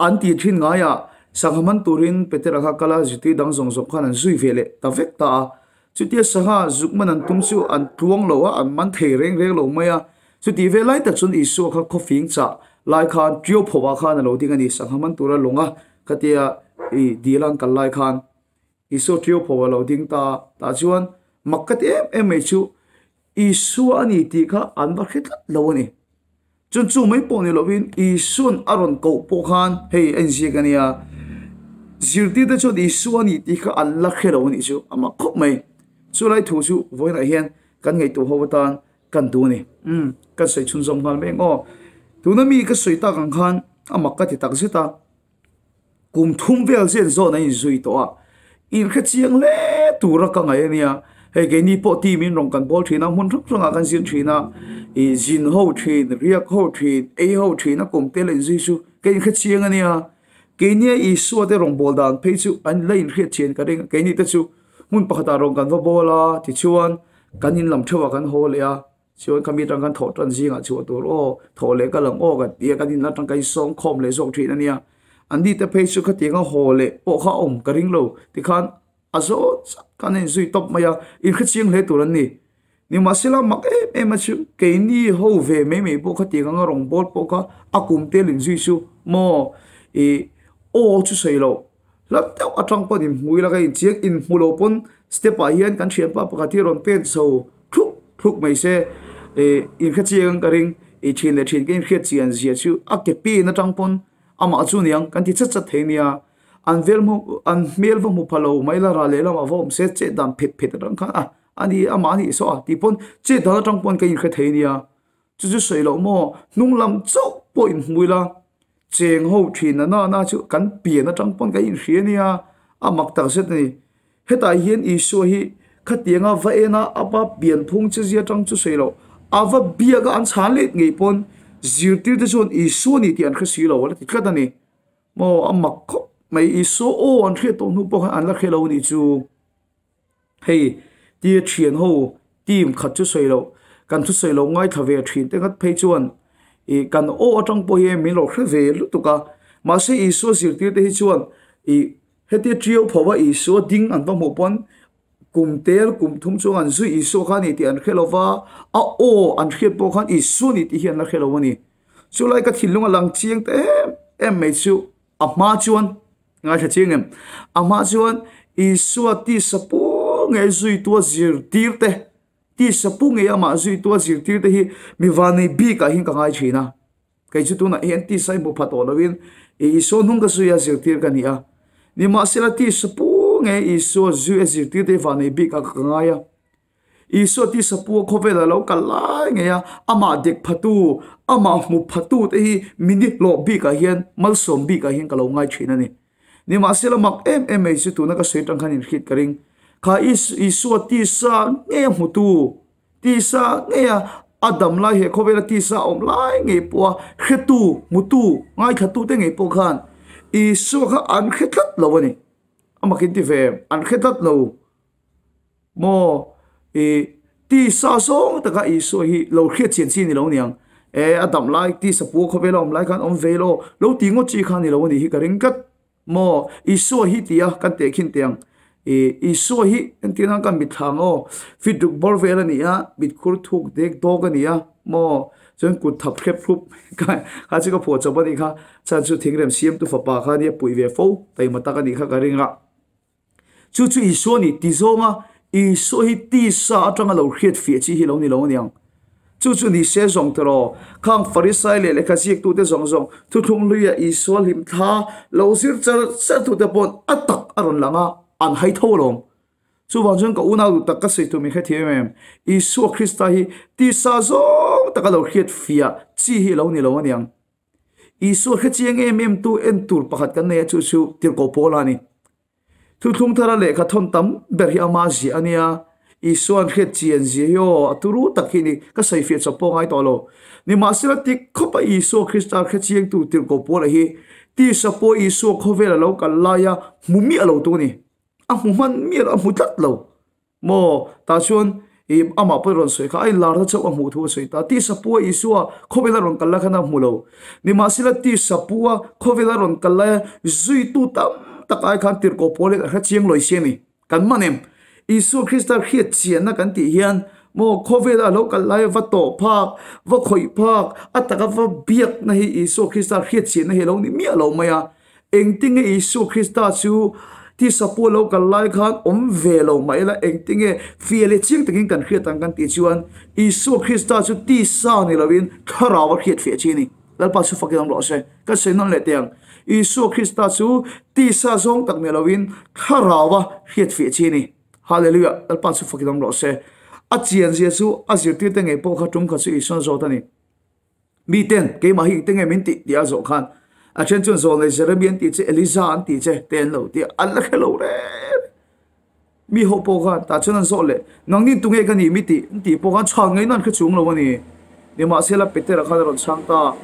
an tih thin ngai a, sangha man turin Petera kha kal a, zirtir dang zawng zawng khan an zui ve leh ta vek ta a. Chutia sangha zuk man an tum chu an tluang lo a, an man thei reng reng lo mai a. Chutih ve lai tak chuan Isua kha khawfing chah lai khan Trio phawhah khan a lo ding a ni, sangha man tura lawng a, khatia i dil a an kal lai khan. Isua ṭiau pho a lo ding ta a, tah chuan mak ka ti em em mai chu Isua a ni tih kha an va hre tlat lo a ni. Chun chu mai pawh ni lovin Isua'n a rawn koh pawh khan hei a inziak a nia, zirtirte chuan Isua a ni tih kha an la hre lo a nih chu a mak khawp mai. Chulai thu chu vawiinah hian kan ngaihtuah ho atan kan duh a ni. Umm kan sawi chhunzawm nghal mek aw. Tuna mi ka sawi tak ang khan a mak ka ti tak zet a. Kum thum vel zen zawn an inzui tawh a, inhre chiang hle tura ka ngaih a nia. Hei keini pawh team in rawn kan bawl thin a, hmun hrang hrangah kan zin thin a, ih zin ho thin, riak ho thin, ei ho thin a kum tel a inzui chu ka inhre chiang a nia. Keinia Isua te rawn bawl dan phei chu an la inhriat chian ka ring a, keini te chu hmun pakhatah rawn kan va bawl a, tichuan kan inlam theuhah kan haw leh a. Chuan khami atang khan thawh tan zingah chhuah tur aw, thawh leh ka lang aw kan ti a, kan inla atang kan insawm khawm leh zawk thin a nia. An ni te phei chu khatianga haw leh pawh kha a awm ka ring lo tikhan a zawt zat khan a inzui tawp mai a, inhre chiang hle tur an ni. Nimahsela mak em em a chu keini ho ve mai mai pawh khatiang anga rawngbâwl pawh kha a kum tel inzui chu maw ih aw chu sawi loh. Hla deuh atang pawn inhmu ila ka inchiang inhmu lo pawn step ah hian kan thianpa pakhat hi rawn pen chho thluk thluk mai se ih inhre chiang ka ring ih thin leh thin ka inhriat chian zia chu a ke pin atang pawn amah chu niang kan ti chat chat thei nia an vel hmu an hmel va hmu pha lo mai la ral leh lamah va awm se chet dan phet phet atang khan a ani amah anih saw a tih pawn chet dan atang pawn ka inhre thei nia chu chu sawi loh maw hnung lam chauh pawh inhmu ila. Cheng ho thin a nana chu kan pian atang pawn kan inhria nia, a mak tak zet a ni. Hetah hian Isua hi khatianga va en a, a pa pian phung che zia atang chu sawi loh, a va biak a an chhan let ngei pawn zirtirte chuan Isua ni tih an hre si lo a la ti tlat a ni. Maw a mak khawp mai, Isua aw an hriat tawh hnu pawh khan an la hre lo a nih chu. Hei tia thian ho team khat chu sawi loh kan thusawi lo ngaithla ve thin te ngat phei chuan ih kan aw atang pawh hian min lo hre ve lutuk a mahse Isua zirtir te hi chuan ih hetia tiau pho a Isua ding an va hmuh pawn kum tel kum thum chuang an zui Isua kha a ni tih an hre lo va a aw an hriat pawh khan Isua ni tih hi an la hre lo a ni chulai ka thinlung a lang chiang ta em em mai chu a hma chuan. Ngaithla chiang em? A hma chuan Isua tisa pu ngei zuitua zirtir te, tisa pu ngei amah zuitua zirtir te hi mi vanei bikah hian ka ngai thin a. Kei chu tunah hian tisa hi hmu pha tawh loin Isua hnung ka zui a zirtir ka ni a. Nimahsela tisa pu nge Isua zui a zirtir te hi vanei bik ah ka ngai a. Isua tisa pu a khawvel a lo kal lai ngei a, amah dek phatu, amah hmu phatu te hi minute hlawh bik ah hian malsawm bik ah hian ka lo ngai thin a ni. Nimahsela mak em em mai chu tuna ka sawi tang khan inhrit ka ring. Kha Isua tisa ngei a hmutu, tisa ngei a a dam lai he khawvela tisa a awm lai ngei pawh a hretu, hmutu, ngaithlatu te ngei pawh khan Isua kha an hre tlat lo a ni. A mak in ti ve em? An hre tlat lo maw? I tisa zawng taka Isua hi lo hriat chian chi a ni lo niang. E a dam lai tisa pua khawvela awm lai khan awm ve ilo lo ti ngawt chi kha a ni lo a nih hi ka ring tlat. Maw Isua hi tia kan teh khin teh ang. I Isua hi entir nan kan mitthla ang aw. Fit ruk bawr vel a ni a, mitkhur thuk dek dawk a ni a, maw chuan kut thap hrep hrup kha kha chu ka phuah chawp a nih kha. Chhan chu thingrem siamtu fapa kha nia puih ve fo taima tak a nih kha ka ring a. Chu chu Isua nih ti zawnga Isua hi tisa atanga lo hriat fiah chi hi lo ni lo aniang. Chu chu ni se zawng tiraw, khang Farisai leh lehkha ziaktute zawng zawng thuthlung hluia Isua hlim thla lo zir char char tute paw'n a tak a rawn lang a, an hai tho alawm. Chuvang chuan ka unau duh tak ka sawi tur min hrethiam em em, Isua Krista hi tisa zawng taka lo hriat fiah chi hi lo ni lo aniang. Isua hrechiang em em tu en tur pakhat kan nei a, chu chu Tirhkoh Paula a ni. Thuthlung thara lehkha thawn tam ber hi ama ziah a nia, Isua'n hriat chian zia hi aw, a turu tak hi ni, ka sawi fiah chawp pawh ngai tawh lo. Nimahsela tik khawpa Isua Krista hrechiangtu Tirhkoh Paula hi tisa pawh Isua khawvela lo kal laia hmu miah lo tu a ni. A hmu hman miah lo, a hmu tlat lo. Maw, tah chuan i amah pawh i rawn sawi kha, a inlar na chauh a hmuh thu a sawi ta. Tisa pua Isua khawvel a rawn kal lai khan a hmu lo. Nimahsela tisa pua khawvel a rawn kal laia zuitu tam tak ai khan tirhkoh pawl hian a hre chiang lawi si a ni. Kan man em? Isua Krista hriat chianna kan tih hian maw khawvela a lo kal laia va tawh phak, va khawih phak, a taka va biakna hi Isua Krista hriat chianna hi a lo ni miah lo mai a. Engtinge Isua Krista chu tisa pawh lo kal lai khan awm ve lo mah ila engtinge fia leh chiang takin kan hriat ang kan tih chuan Isua Krista chu tisa ni lovin thlarau a hriat fiah chi a ni. Lalpa chu fakin awm rawh se. Ka sawi nawn leh teh ang. Isua Krista chu tisa zawng tak ni lovin thlarau a hriat fiah chi a ni. Hallelujah! Lalpa chu fakin awm rawh se. A chian zia chu a zirtirte ngei pawh kha tum kha chu Isuan zawt a ni. Mi ten, keimah hi engte nge min tih tih a zawh khan, a then chuan Zawlnei Jeremy an tih che, Eliza an tih che te an lo ti a, an la hre lo reng. Mi ho pawh khan tah chuan an zawh leh, nangni tunge ka nih mi tih an tih pawh khan chhan ngaihna an hre chung lo a ni. Nimahsela Petera khan a rawn chhang ta,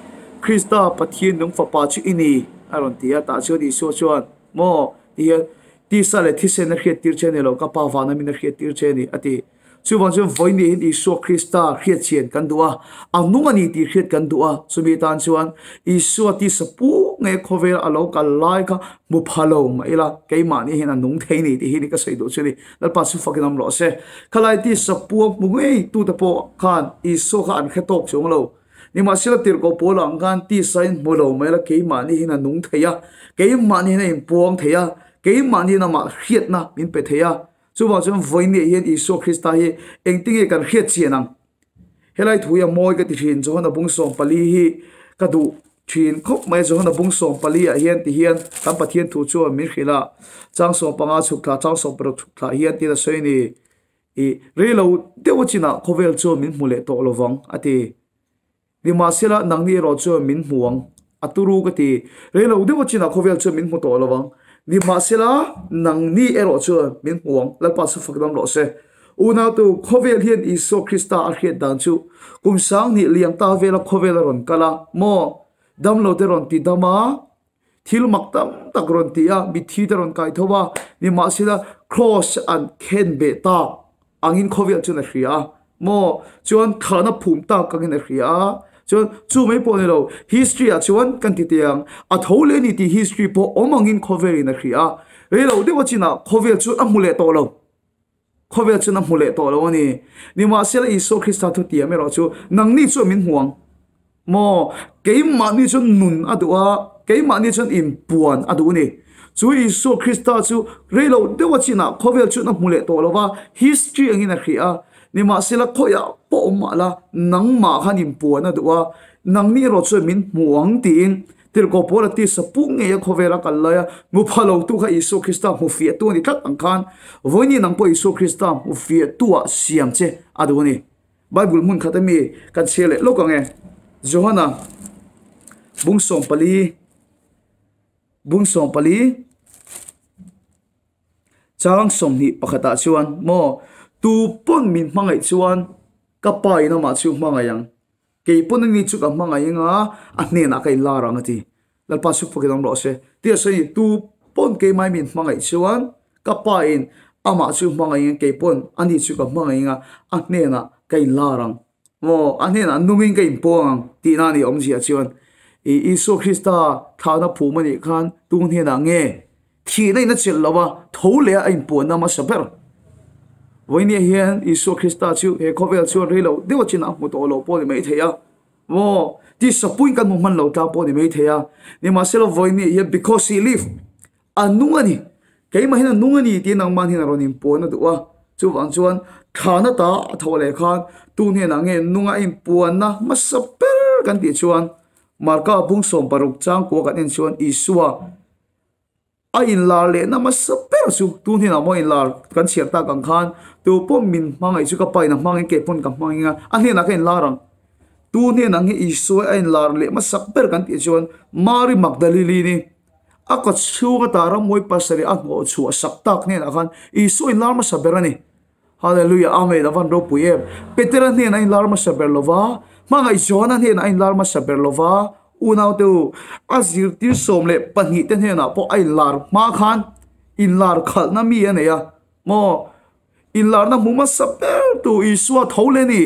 Krista Pathian nung fapa chu i ni, a rawn ti a, tah chuan Isua chuan, Maw, ti hian tisa leh thisen a hriattir che a ni lo, ka Pa vana min a hriattir che a ni, a ti. Chuvang chuan vawiin hian Isua Krista hriatchhian kan duh a, a nung a ni tih hriat kan duh a, chumi tan chuan Isua tisa pu nge khawvel a lo kal lai kha hmu pha lo mah ila keimahni hian a nung thei ni tih hi ni ka sawi duh chu ni. Lalpa chu fakin awm rawh se. Khalai tisa pu a hmu ngei tute pawh khan Isua kha an hre tawk chuang lo. Nimahsela tirhkoh pawl ang khan tisa in hmu lo mah ila keimahni hian a nung thei a, keimahni hian a inpuang thei a, keimahni hian amah hriatna min pe thei a. Chuvang chuan vawiin hian Isua Krista hi engtinge kan hriat chian ang? Helai thu hi a mawi ka ti thin, Johana bung 14 hi ka duh thin khawp mai a, Johana bung 14 ah hian ti hian kan Pathian thu chuan min hrilh a, chang 15 chhuk thla chang 16 chhuk thla hian tiin a sawi a ni, I reilo deuh a chinah khawvel chuan min hmu leh tawh lovang a ti. Nimahsela, nangni erawh chuan min hmu ang, a turu ka ti. Reilo deuh a chinah khawvel chuan min hmu tawh lo ang. Nimahsela, nangni erawh chuan min hmu ang, Lalpa chu fak dam rawh se. Unautu, khawvel hian Isua Krista a hriat dan chu kum 2000 liam ta vela khawvel a rawn kal a, maw? Damlo te rawn ti dam a, thil mak tam tak rawn ti a, mitthi te rawn kai tho a, nimahsela cross an khen beh tak angin khawvel chuan a hria a, maw? Chuan thlahna phum tak angin a hria a, chuan chu mai pawh ni lo, history ah chuan kan ti teh ang, a tho leh a ni tih history pawh awm angin khawvelin a hria a, reilo deuh a chinah khawvel chuan a hmu leh tawh lo. Khawvel chuan a hmu leh tawh lo a ni. Nimahsela Isua Krista thu tiam erawh chu nangni chuan min hmu ang. Maw, keimahni chuan nun a duh a, keimahni chuan inpuan a duh a ni. Chu Isua Krista chu reilo deuh a chinah khawvel chuan a hmu leh tawh lo va, history angin a hria a. Nimahsela khawiah pawh awm mah la, nangmah khan inpuan a duh a, nangni erawh chuan min hmu ang tiin. Tirhkoh Paula tisa puk ngeia khawvela kal laia hmu pha lotu kha Isua Krista hmu fiahtu a ni tlat ang khan vawiin nang pawh Isua Krista hmu fiahtuah siam che a duh a ni. Bible hmun khat ami kan chhiar leh lawk ang e. Johana bung 14 bung 14 chang 21 ah chuan maw tu pawn min hmangaih chuan ka pa in amah chu hmangaih ang. Kei pawn ani chu ka hmangaih anga a hnenah ka inlar ang a ti. Lalpa suk fakin awm rawh se. Ti a sawi tu pawn keimai min hmangaih chuan ka pa in amah chu hmangaih anga kei pawn ani chu ka hmangaih anga a hnenah ka inlar ang. Maw a hnenah nungin ka inpuang ang tihna a nih awmzia chuan i Isua Krista thlahna phum a nih khan tu hnenah nge Thihna in a chelh lo a, tho leh a inpuanna hmasa ber. Vawinia hian Isua Krista chu he khawvel chuan rei lo deuh a chinah a hmu tawh lo pawh a ni mai thei a, maw tisapuiin kan hmu hman lo tlang pawh a ni mai thei a, nimahsela vawinia hian because he live, a nung a ni, keimah hian a nung a ni tiin nangmah hian a rawn inpuan a duh a, chuvang chuan thlana ta a tho leh khan tu hnenah nge nunga a inpuanna hmasa ber kan tih chuan Marka bung 60 changkua kan en chuan Isua A inlar lehna hmasa ber chu tun hinah maw inlar kan chhiar tak ang khan tu pawh min hmangaih chu ka pa in a hmangin kei pawn ka hmangin a, a hnenah ka inlar ang. Tu hnenah nge Isua a inlar leh hmasak ber kan tih chuan Mary Magdalene-i a kawt chhung ata ramhuai pasarih a hnawh chhuah sak tak hnenah khan Isua inlar hmasa ber a ni. Hallelujah Amen a van ropui em. Petera hnenah a inlar hmasa ber lova, hmangaih Johana hnenah a inlar hmasa ber lova, unaute u, a zirtir 12 te hnenah pawh a inlar hma khan inlar khalhna mi a nei a, maw inlarna hmu hmasa ber tu Isua tho leh ni,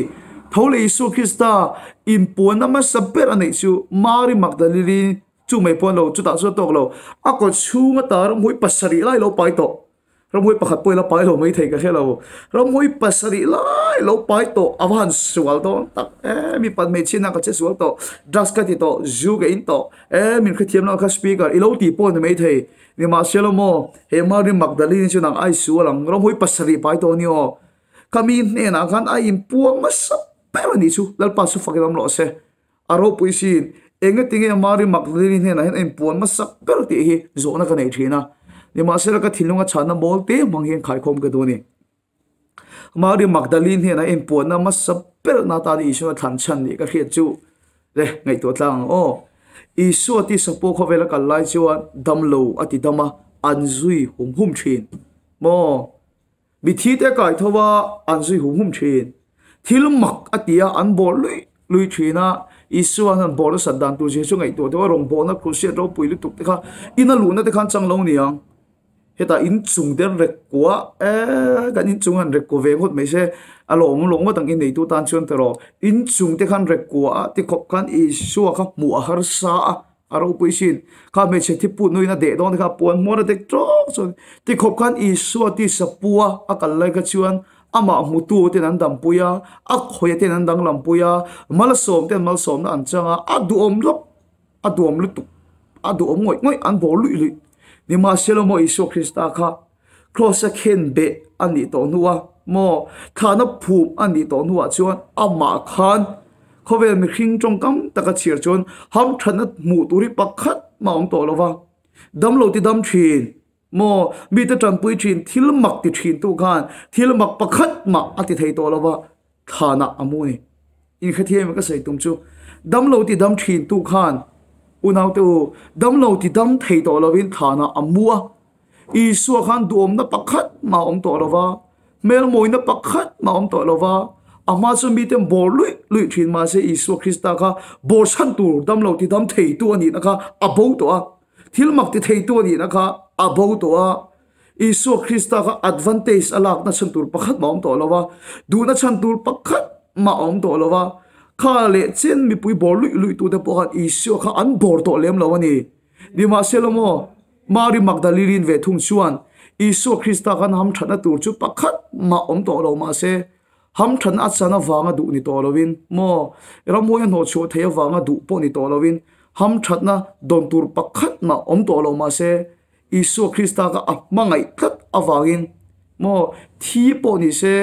tho leh Isua Krista inpuanna hmasa ber a neih chu Mary Magdalene chu mai pawh a lo chutah chuan a tawk lo, a kawt chhung ata ramhuai pasarih lai lo pai tawh. Ramhuai pakhat pawh i la pai lo mai thei ka hre lo. Ramhuai pasarih lai lo pai tawh a va han sual dawn tak e mi pan hmeichhia na ka che sual tawh drugs ka ti tawh zu ka in tawh e min hrethiam lo kha speaker i lo tih pawh ni mai thei nimahse lo maw he Mary Magdalene chu nang ai sual ang ramhuai pasarih pai tawh a ni aw ka mi hnenah khan a inpuang nasa ber a nih chu Lalpa chu fakin awm rawh se. A ropui sin, engatinge Mary Magdalene hnenah hian a inpuan hmasak ber tih hi zawhna ka nei thin a. Nimahsela ka thinlunga chhanna mawl te hmang hian khaikhawm ka duh a ni. Mary Magdalene hnenah inpuanna hmasa ber na atan Isua thlan chhan nih ka hriat chu le ngaihtuah tlang ang aw. Isua tisa pawh khawvela kal lai chuan damlo a ti dam a, an zui hum hum thin maw? Mithi te kai tho a, an zui hum hum thin. Thil mak a ti a, an bawr lui lui thin a. Isua hian bawr nasat dan tur zia chu ngaihtuah deuh a, rawngbawlna crusade ropui lutuk te kha ina luhna te khan chang lo niang. Hetah inchung te an rek kuah a, eee kan inchung han rek kuah ve ngawt mai se a lawm lawm ngawt ang inneitu tan chuan tawh inchung te khan rek kuah a tikhawp khan Isua kha hmuh a harsa a. A ropui sin. Kha hmeichhe thi put nuin a deh dawn te kha puan hmuar a dek tawk chuan tikhawp khan Isua tisa pua a kal lai kha chuan amah hmutu ten an dampui a, a khawia ten an danglampui a, malsawm ten malsawmna an chang a, a duhawm lawk, a duhawm lutuk, a duhawm ngawih ngawih an bawr luih luih. Nimahsela maw Isua Krista kha Kraws a khen beh a nih tawh hnua maw thlahna phum a nih tawh hnuah chuan amah khan khawvel mihring tawngkam taka chhiar chuan hamthatna hmuh tur hi pakhat mah a awm tawh lo va, damlo ti dam thin maw mite tanpui thin thil mak ti thin tu khan thil mak pakhat mah a ti thei tawh lo va thlanah a mu a ni. Inhrethiam ka sawi tum chu damlo ti dam thin tu khan unaute u damlo ti dam thei tawh lovin thlanah a mu a. Isua khan duhawmna pakhat mah a awm tawh lo va, hmelmawina pakhat mah a awm tawh lo va, a hma chu mite bawr luih luih thin mahse Isua Krista kha bawr chhan tur damlo ti dam theitu a nihna kha a bo tawh a, thil mak ti theitu a nihna kha a bo tawh a, Isua Krista kha advantage a lakna chhan tur pakhat mah a awm tawh lo va, duhna chhan tur pakhat mah a awm tawh lo va, kha leh chen mipui bawr luih luih tute pawh khan Isua kha an bawr tawh lem lo a ni. Nimahsela maw, Mary Magdalene ve thung chuan Isua Krista khan hamthatna tur chu pakhat mah awm tawh lo mahse, hamthatna a chan avanga duh ni tawh lovin maw, ramhuai a hnawhchhuah theih avanga duh pawh ni tawh lovin hamthatna dawn tur pakhat mah awm tawh lo mahse, Isua Krista kha a hmangaih tlat avangin maw, thi pawh ni se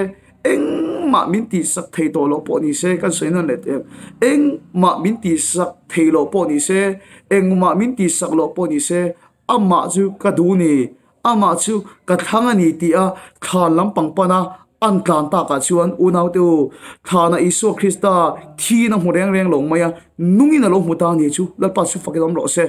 engmah. Engmah min tihsak thei tawh loh pawh ni se, kan sawi nawn leh teh ang, engmah min tihsak thei loh pawh ni se, engmah min tihsak loh pawh ni se, amah chu ka duh ni, amah chu ka thlang a ni tih a thlan lampang pana an tlan takah chuan unaute u, thlanah Isua Krista thiin a hmu reng reng lo mai a, nungin a lo hmu ta a ni chu Lalpa chu fakin awm rawh se.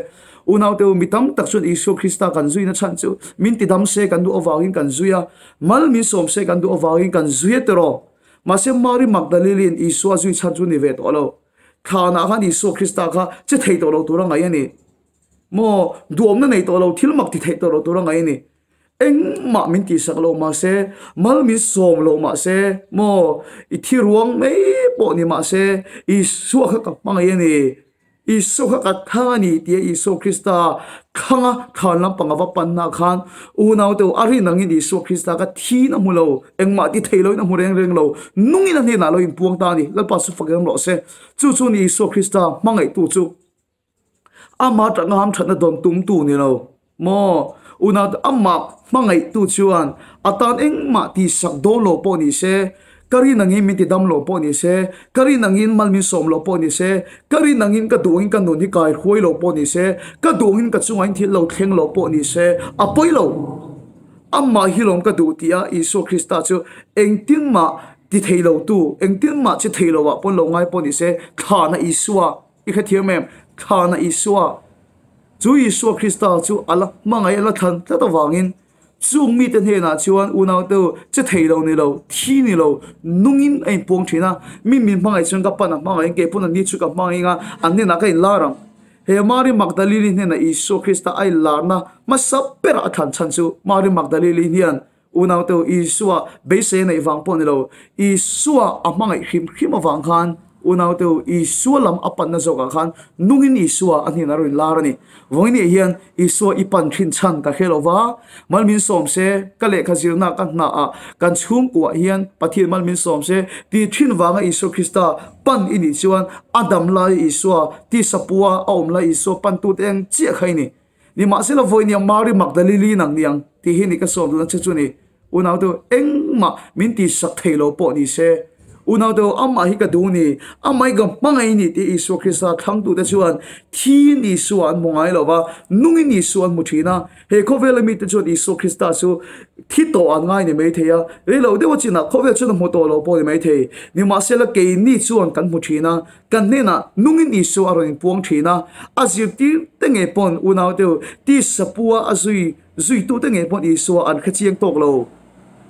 Unaute u, mi tam tak chuan Isua Krista kan zuina chhan chu min tidam se kan duh avangin kan zui a, mal min sawm se kan duh avangin kan zui a tiraw. Mahse Mari Magdalene Isua zui chhan chu ni ve tawh lo. Thlanah khan Isua Krista kha che thei tawh lo tura ngaih a ni. Maw, duhawmna nei tawh lo, thil mak ti theih tawh lo tura ngaih a ni. Engmah min tihsak lo mahse, mal min sawm lo mahse, maw, i thi ruang mai pawh ni mahse, Isua kha ka hmangaih a ni. Isua kha ka thang a ni tia Isua Krista thlanga thlan lampang a va panna khan unaute u a rin angin Isua Krista kha thiin a hmu lo, engmah ti thei loin a hmu reng reng lo, nungin a hnenah lo inpuang ta a ni. Lalpa chu fak em rawh se. Chu chu ni Isua Krista hmangaihtu chu ama tanga hamthatna dawn tumtu ni lo maw? Unaute amah hmangaihtu chuan a tan engmah tihsak dawn lo pawh ni se, ka rin angin min tidam lo pawh ni se, ka rin angin mal min sawm lo pawh ni se, ka rin angin ka duh angin ka nun hi kai hruai lo pawh ni se, ka duh angin ka chungah in thil lo thleng lo pawh ni se, a pawi lo. Amah hi lawm ka duh tih a Isua Krista chu engtin mah ti thei lo tu, engtin mah che thei lo ah pawn lo ngai pawh ni se, thlana Isua i hrethiam em? Thlana Isua. Chu Isua Krista chu a la hmangaih a la thlan tlat avangin chung mite hnenah chuan unaute u che thei lo ni lo, thi ni lo, nungin a inpuang thin a. Mi min hmangaih chuan ka pan a hmangaih in kei pawn anni chu ka hmangaih a, an hnenah ka inlar ang. He Mari Magdalene hnenah Isua Krista a inlarna hmasa berah a thlan chhan chu Mari Magdalene hian unaute u Isua beisei a neih vang pawh ni lo, Isua a hmangaih hrim hrim avang khan unaute u Isua lam a panna zawkah khan nungin Isua a hnenah a rawn lar a ni. Vawiin hian Isua i pan thin chhan ka hre lo va, mal min sawm se, ka lehkha zirna ka hna ah kan chhungkuah hian Pathian mal min sawm se tih thin vanga Isua Krista pan i nih chuan a dam lai Isua tisapua a awm lai Isua pantute ang chiah kha i ni. Nimahsela vawinia Mari Magdalili nang niang tih hi ni ka sawm duhna che chu ni. Unaute engmah min tihsak thei lo pawh ni se, unaute amah hi ka duh ni, amah hi ka hmangaih ni tih Isua Krista thlangtute chuan thiin Isua an hmu ngai lo va, nungin Isua an hmu thin a. He khawvela mite chuan Isua Krista chu thi tawh an ngai ni mai thei a, rei lo deuh a chinah khawvel chuan a hmu tawh lo pawh ni mai thei. Nimahsela keini chuan kan hmu thin a, Kan hnenah nungin Isua a rawn inpuang thin a, a zirtirte ngei pawn unaute u tisapua a zui zuitute ngei pawn Isua an hre chiang tawk lo.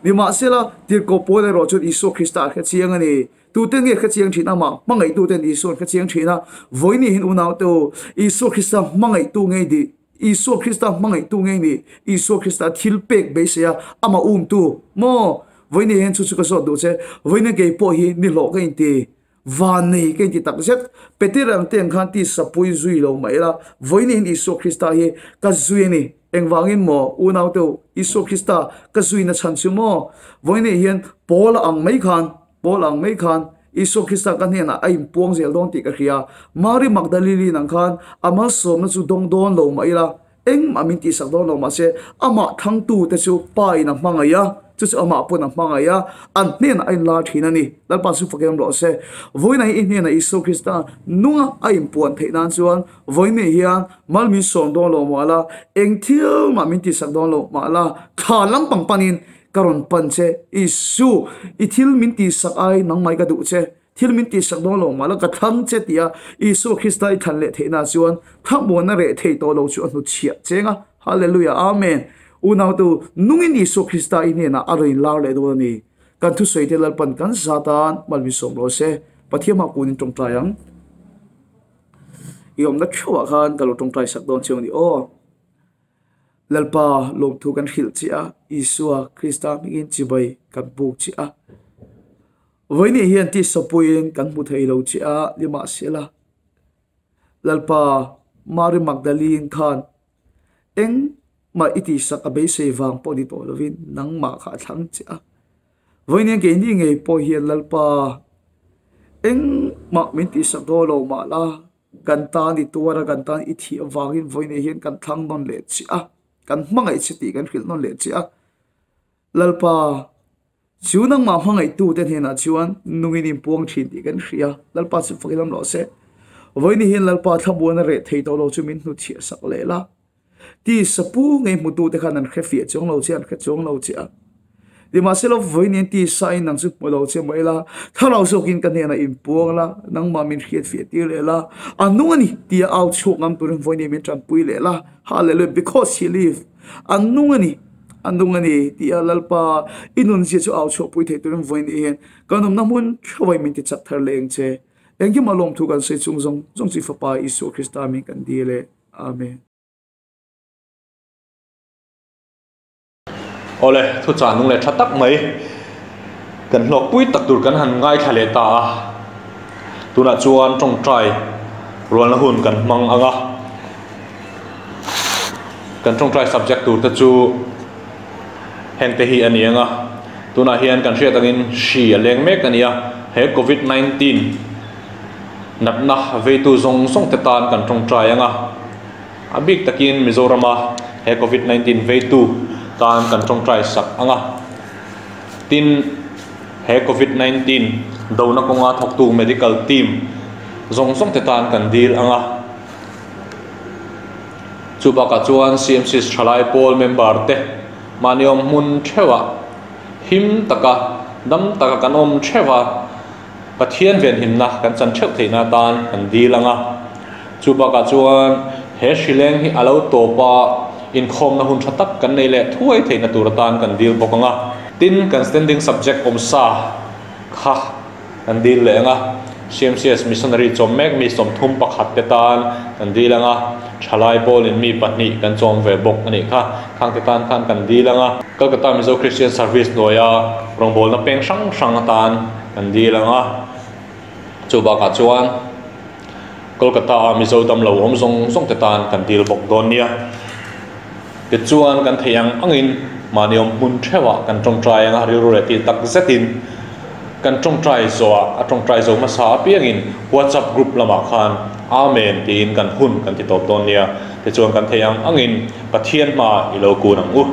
Nimahsela, tirhkoh pawl erawh chuan Isua Krista a hre chiang a ni. Tute nge hre chiang thin? Amah hmangaihtuten Isua an hre chiang thin a. Vawiin hian unaute u, Isua Krista hmangaihtu ngei dih, Isua Krista hmangaihtu ngei nih, Isua Krista thil pek beisei a, amah umtu maw? Vawiin hian chu chu ka zawt duh che, vawiin kei pawh hi ni hlawh ka inti. Van nei ka inti tak zet. Peter ang te ang khan tisa pui zui lo mah ila, vawiin Isua Krista hi ka zui a ni. Engvangin maw, unaute u, Isua Krista ka zuina chhan chu maw? Vawiin hian Paula ang mai khan, Paula ang mai khan Isua Krista ka hnenah a inpuang zel dawn tih ka hria. Mari Magdalene ang khan a malsawmna chu dawng dawn lo mah ila, Engmah min tihsak dawn lo mahse amah thangtute chu pa in a hmangaih a, chu chu amah pawn a hmangaih a, an hnenah a inlar thin a ni. Lalpa chu fak em rawh se. Vawiin hi i hnenah Isua Krista nunga a inpuan theih nan chuan vawiin hian mal min sawm dawn lo mah la, eng thil mah min tihsak dawn lo mah la, thla lampang panin ka rawn pan che. Isu, i thil min tihsak ai nangmah i ka duh che. Thil min tihsak dawn lo mah la ka thlang che tia Isua Krista i thlan leh theihna chuan thlamuanna reh thei tawh lo chu a hnutchhiah cheng a. Hallelujah Amen. Unautu nungin Isua Krista i hnenah a rawn inlar leh dawn a ni. Kan thusawi te Lalpan kan za tan mal min sawm rawh se. Pathian mah kun in tawngtai ang. I awmna theuhah khan ka lo tawngtai sak dawn chiang a ni aw. Lalpa lawmthu kan hrilh chiah a, Isua Krista hmingin chibai kan buk chiah a. Vawiin hian tisapuiin kan hmu thei lo che a, nimahsela, Lalpa Mari Magdalene khan engmah i tihsak a beisei vang pawh ni tawh lovin nangmah kha a thlang che a. Vawiin hian keini ngei pawh hian Lalpa engmah min tihsak dawn lo mah la, kan tan i tuar a, kan tan i thih avangin vawiin hian kan thlang nawn leh che a, kan hmangaih che tih kan hrilh nawn leh che a. Lalpa. Chu nangmah hmangaihtute hnenah chuan nungin inpuang thin tih kan hria. Lalpa chu fakin awm rawh se. Vawiin hian Lalpa thlamuan a reh thei tawh lo chu min hnutchhiah sak leh la. Ti sapu ngei hmutute khan an hre fiah chuang lo che, an hre chuang lo che a. Nimahsela vawiin hian ti sain nang chu hmu lo che mah ila, thlarau zawkin ka hnenah inpuang la, nangmah min hriat fiah tir leh la, a nung a ni tia au chhuak ngam turin vawiin hian min tanpui leh la. Hallelujah, because he live, a nung a ni. A nung a ni, ti a Lalpa, i nunzia chu au chhuahpui theih turin vawiin hian kan awmna hmun theuhai min ti chak thar leh ang che. Engkim a lawmthu kan sawi chung zawng zawng chu i Fapa Isua Krista min kan dil e. Amen. Awle, thuchah nung leh tha tak mai kan hlawkpui tak tur kan han ngaithla leh ta a. Tunah chuan tawngtai rualna hun kan hmang ang a. Kan tawngtai subject tur te chu heng te hi a ni ang a, tunah hian kan hriat angin hri a leng mek a ni a, he covid 19 natna veitu zawng zawng te tan kan tawngtai ang a, a bik takin Mizorama he covid 19 veitu tan kan tawngtai sak ang a, tin he covid 19 dona kawnga thawktu medical team zawng zawng te tan kan dil ang a. Chu bakah chuan CMC thalai pawl member te mahni awm hmun theuhah him taka dam taka kan awm theuh a, Pathian venhimna kan chan theuh theihna atan kan dil ang a. Chu bakah chuan he hrileng hi a lo tawp a, inkhawmna hun tha tak kan nei leh thuai theihna tur atan kan dil bawk ang a. Tin, kan standing subject awmsa kha. Kan dil leh ang a, CMCS Missionary chawm mek mi 31 te tan kan dil ang a, thalai pawlin mi pahnih kan chawm ve bawk a nih kha, khang te tan khan kan dil ang a, Kolkata Mizo Christian Service hnuaia rawngbawlna peng hrang hrang atan kan dil ang a, chu bakah chuan Kolkata a Mizo damlo awm zawng zawng te tan kan dil bawk dawn nia. Tichuan kan theih ang angin mahni awm hmun theuhah kan tawngtai ang a, rilru leh tih tak zetin kan tawngtai zawhah a tawngtai zo hmasa apiangin WhatsApp group lamah khan Amen tiin kan hun kan ti tawp dawn nia. Tichuan kan theih ang angin Pathian hmaah i lo kun ang u.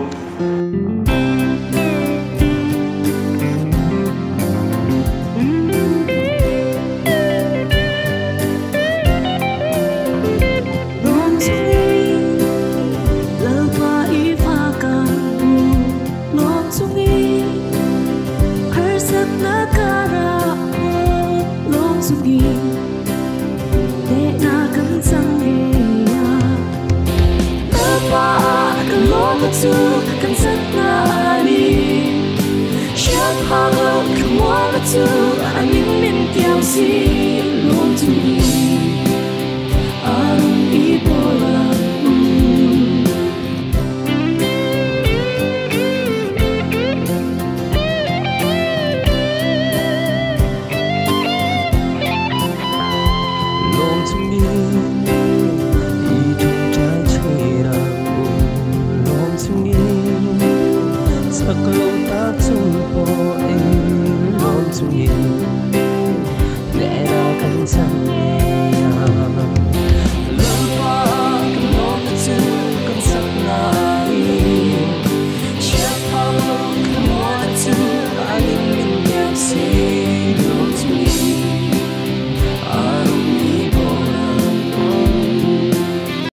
Lawm chungin, leh na kan chang.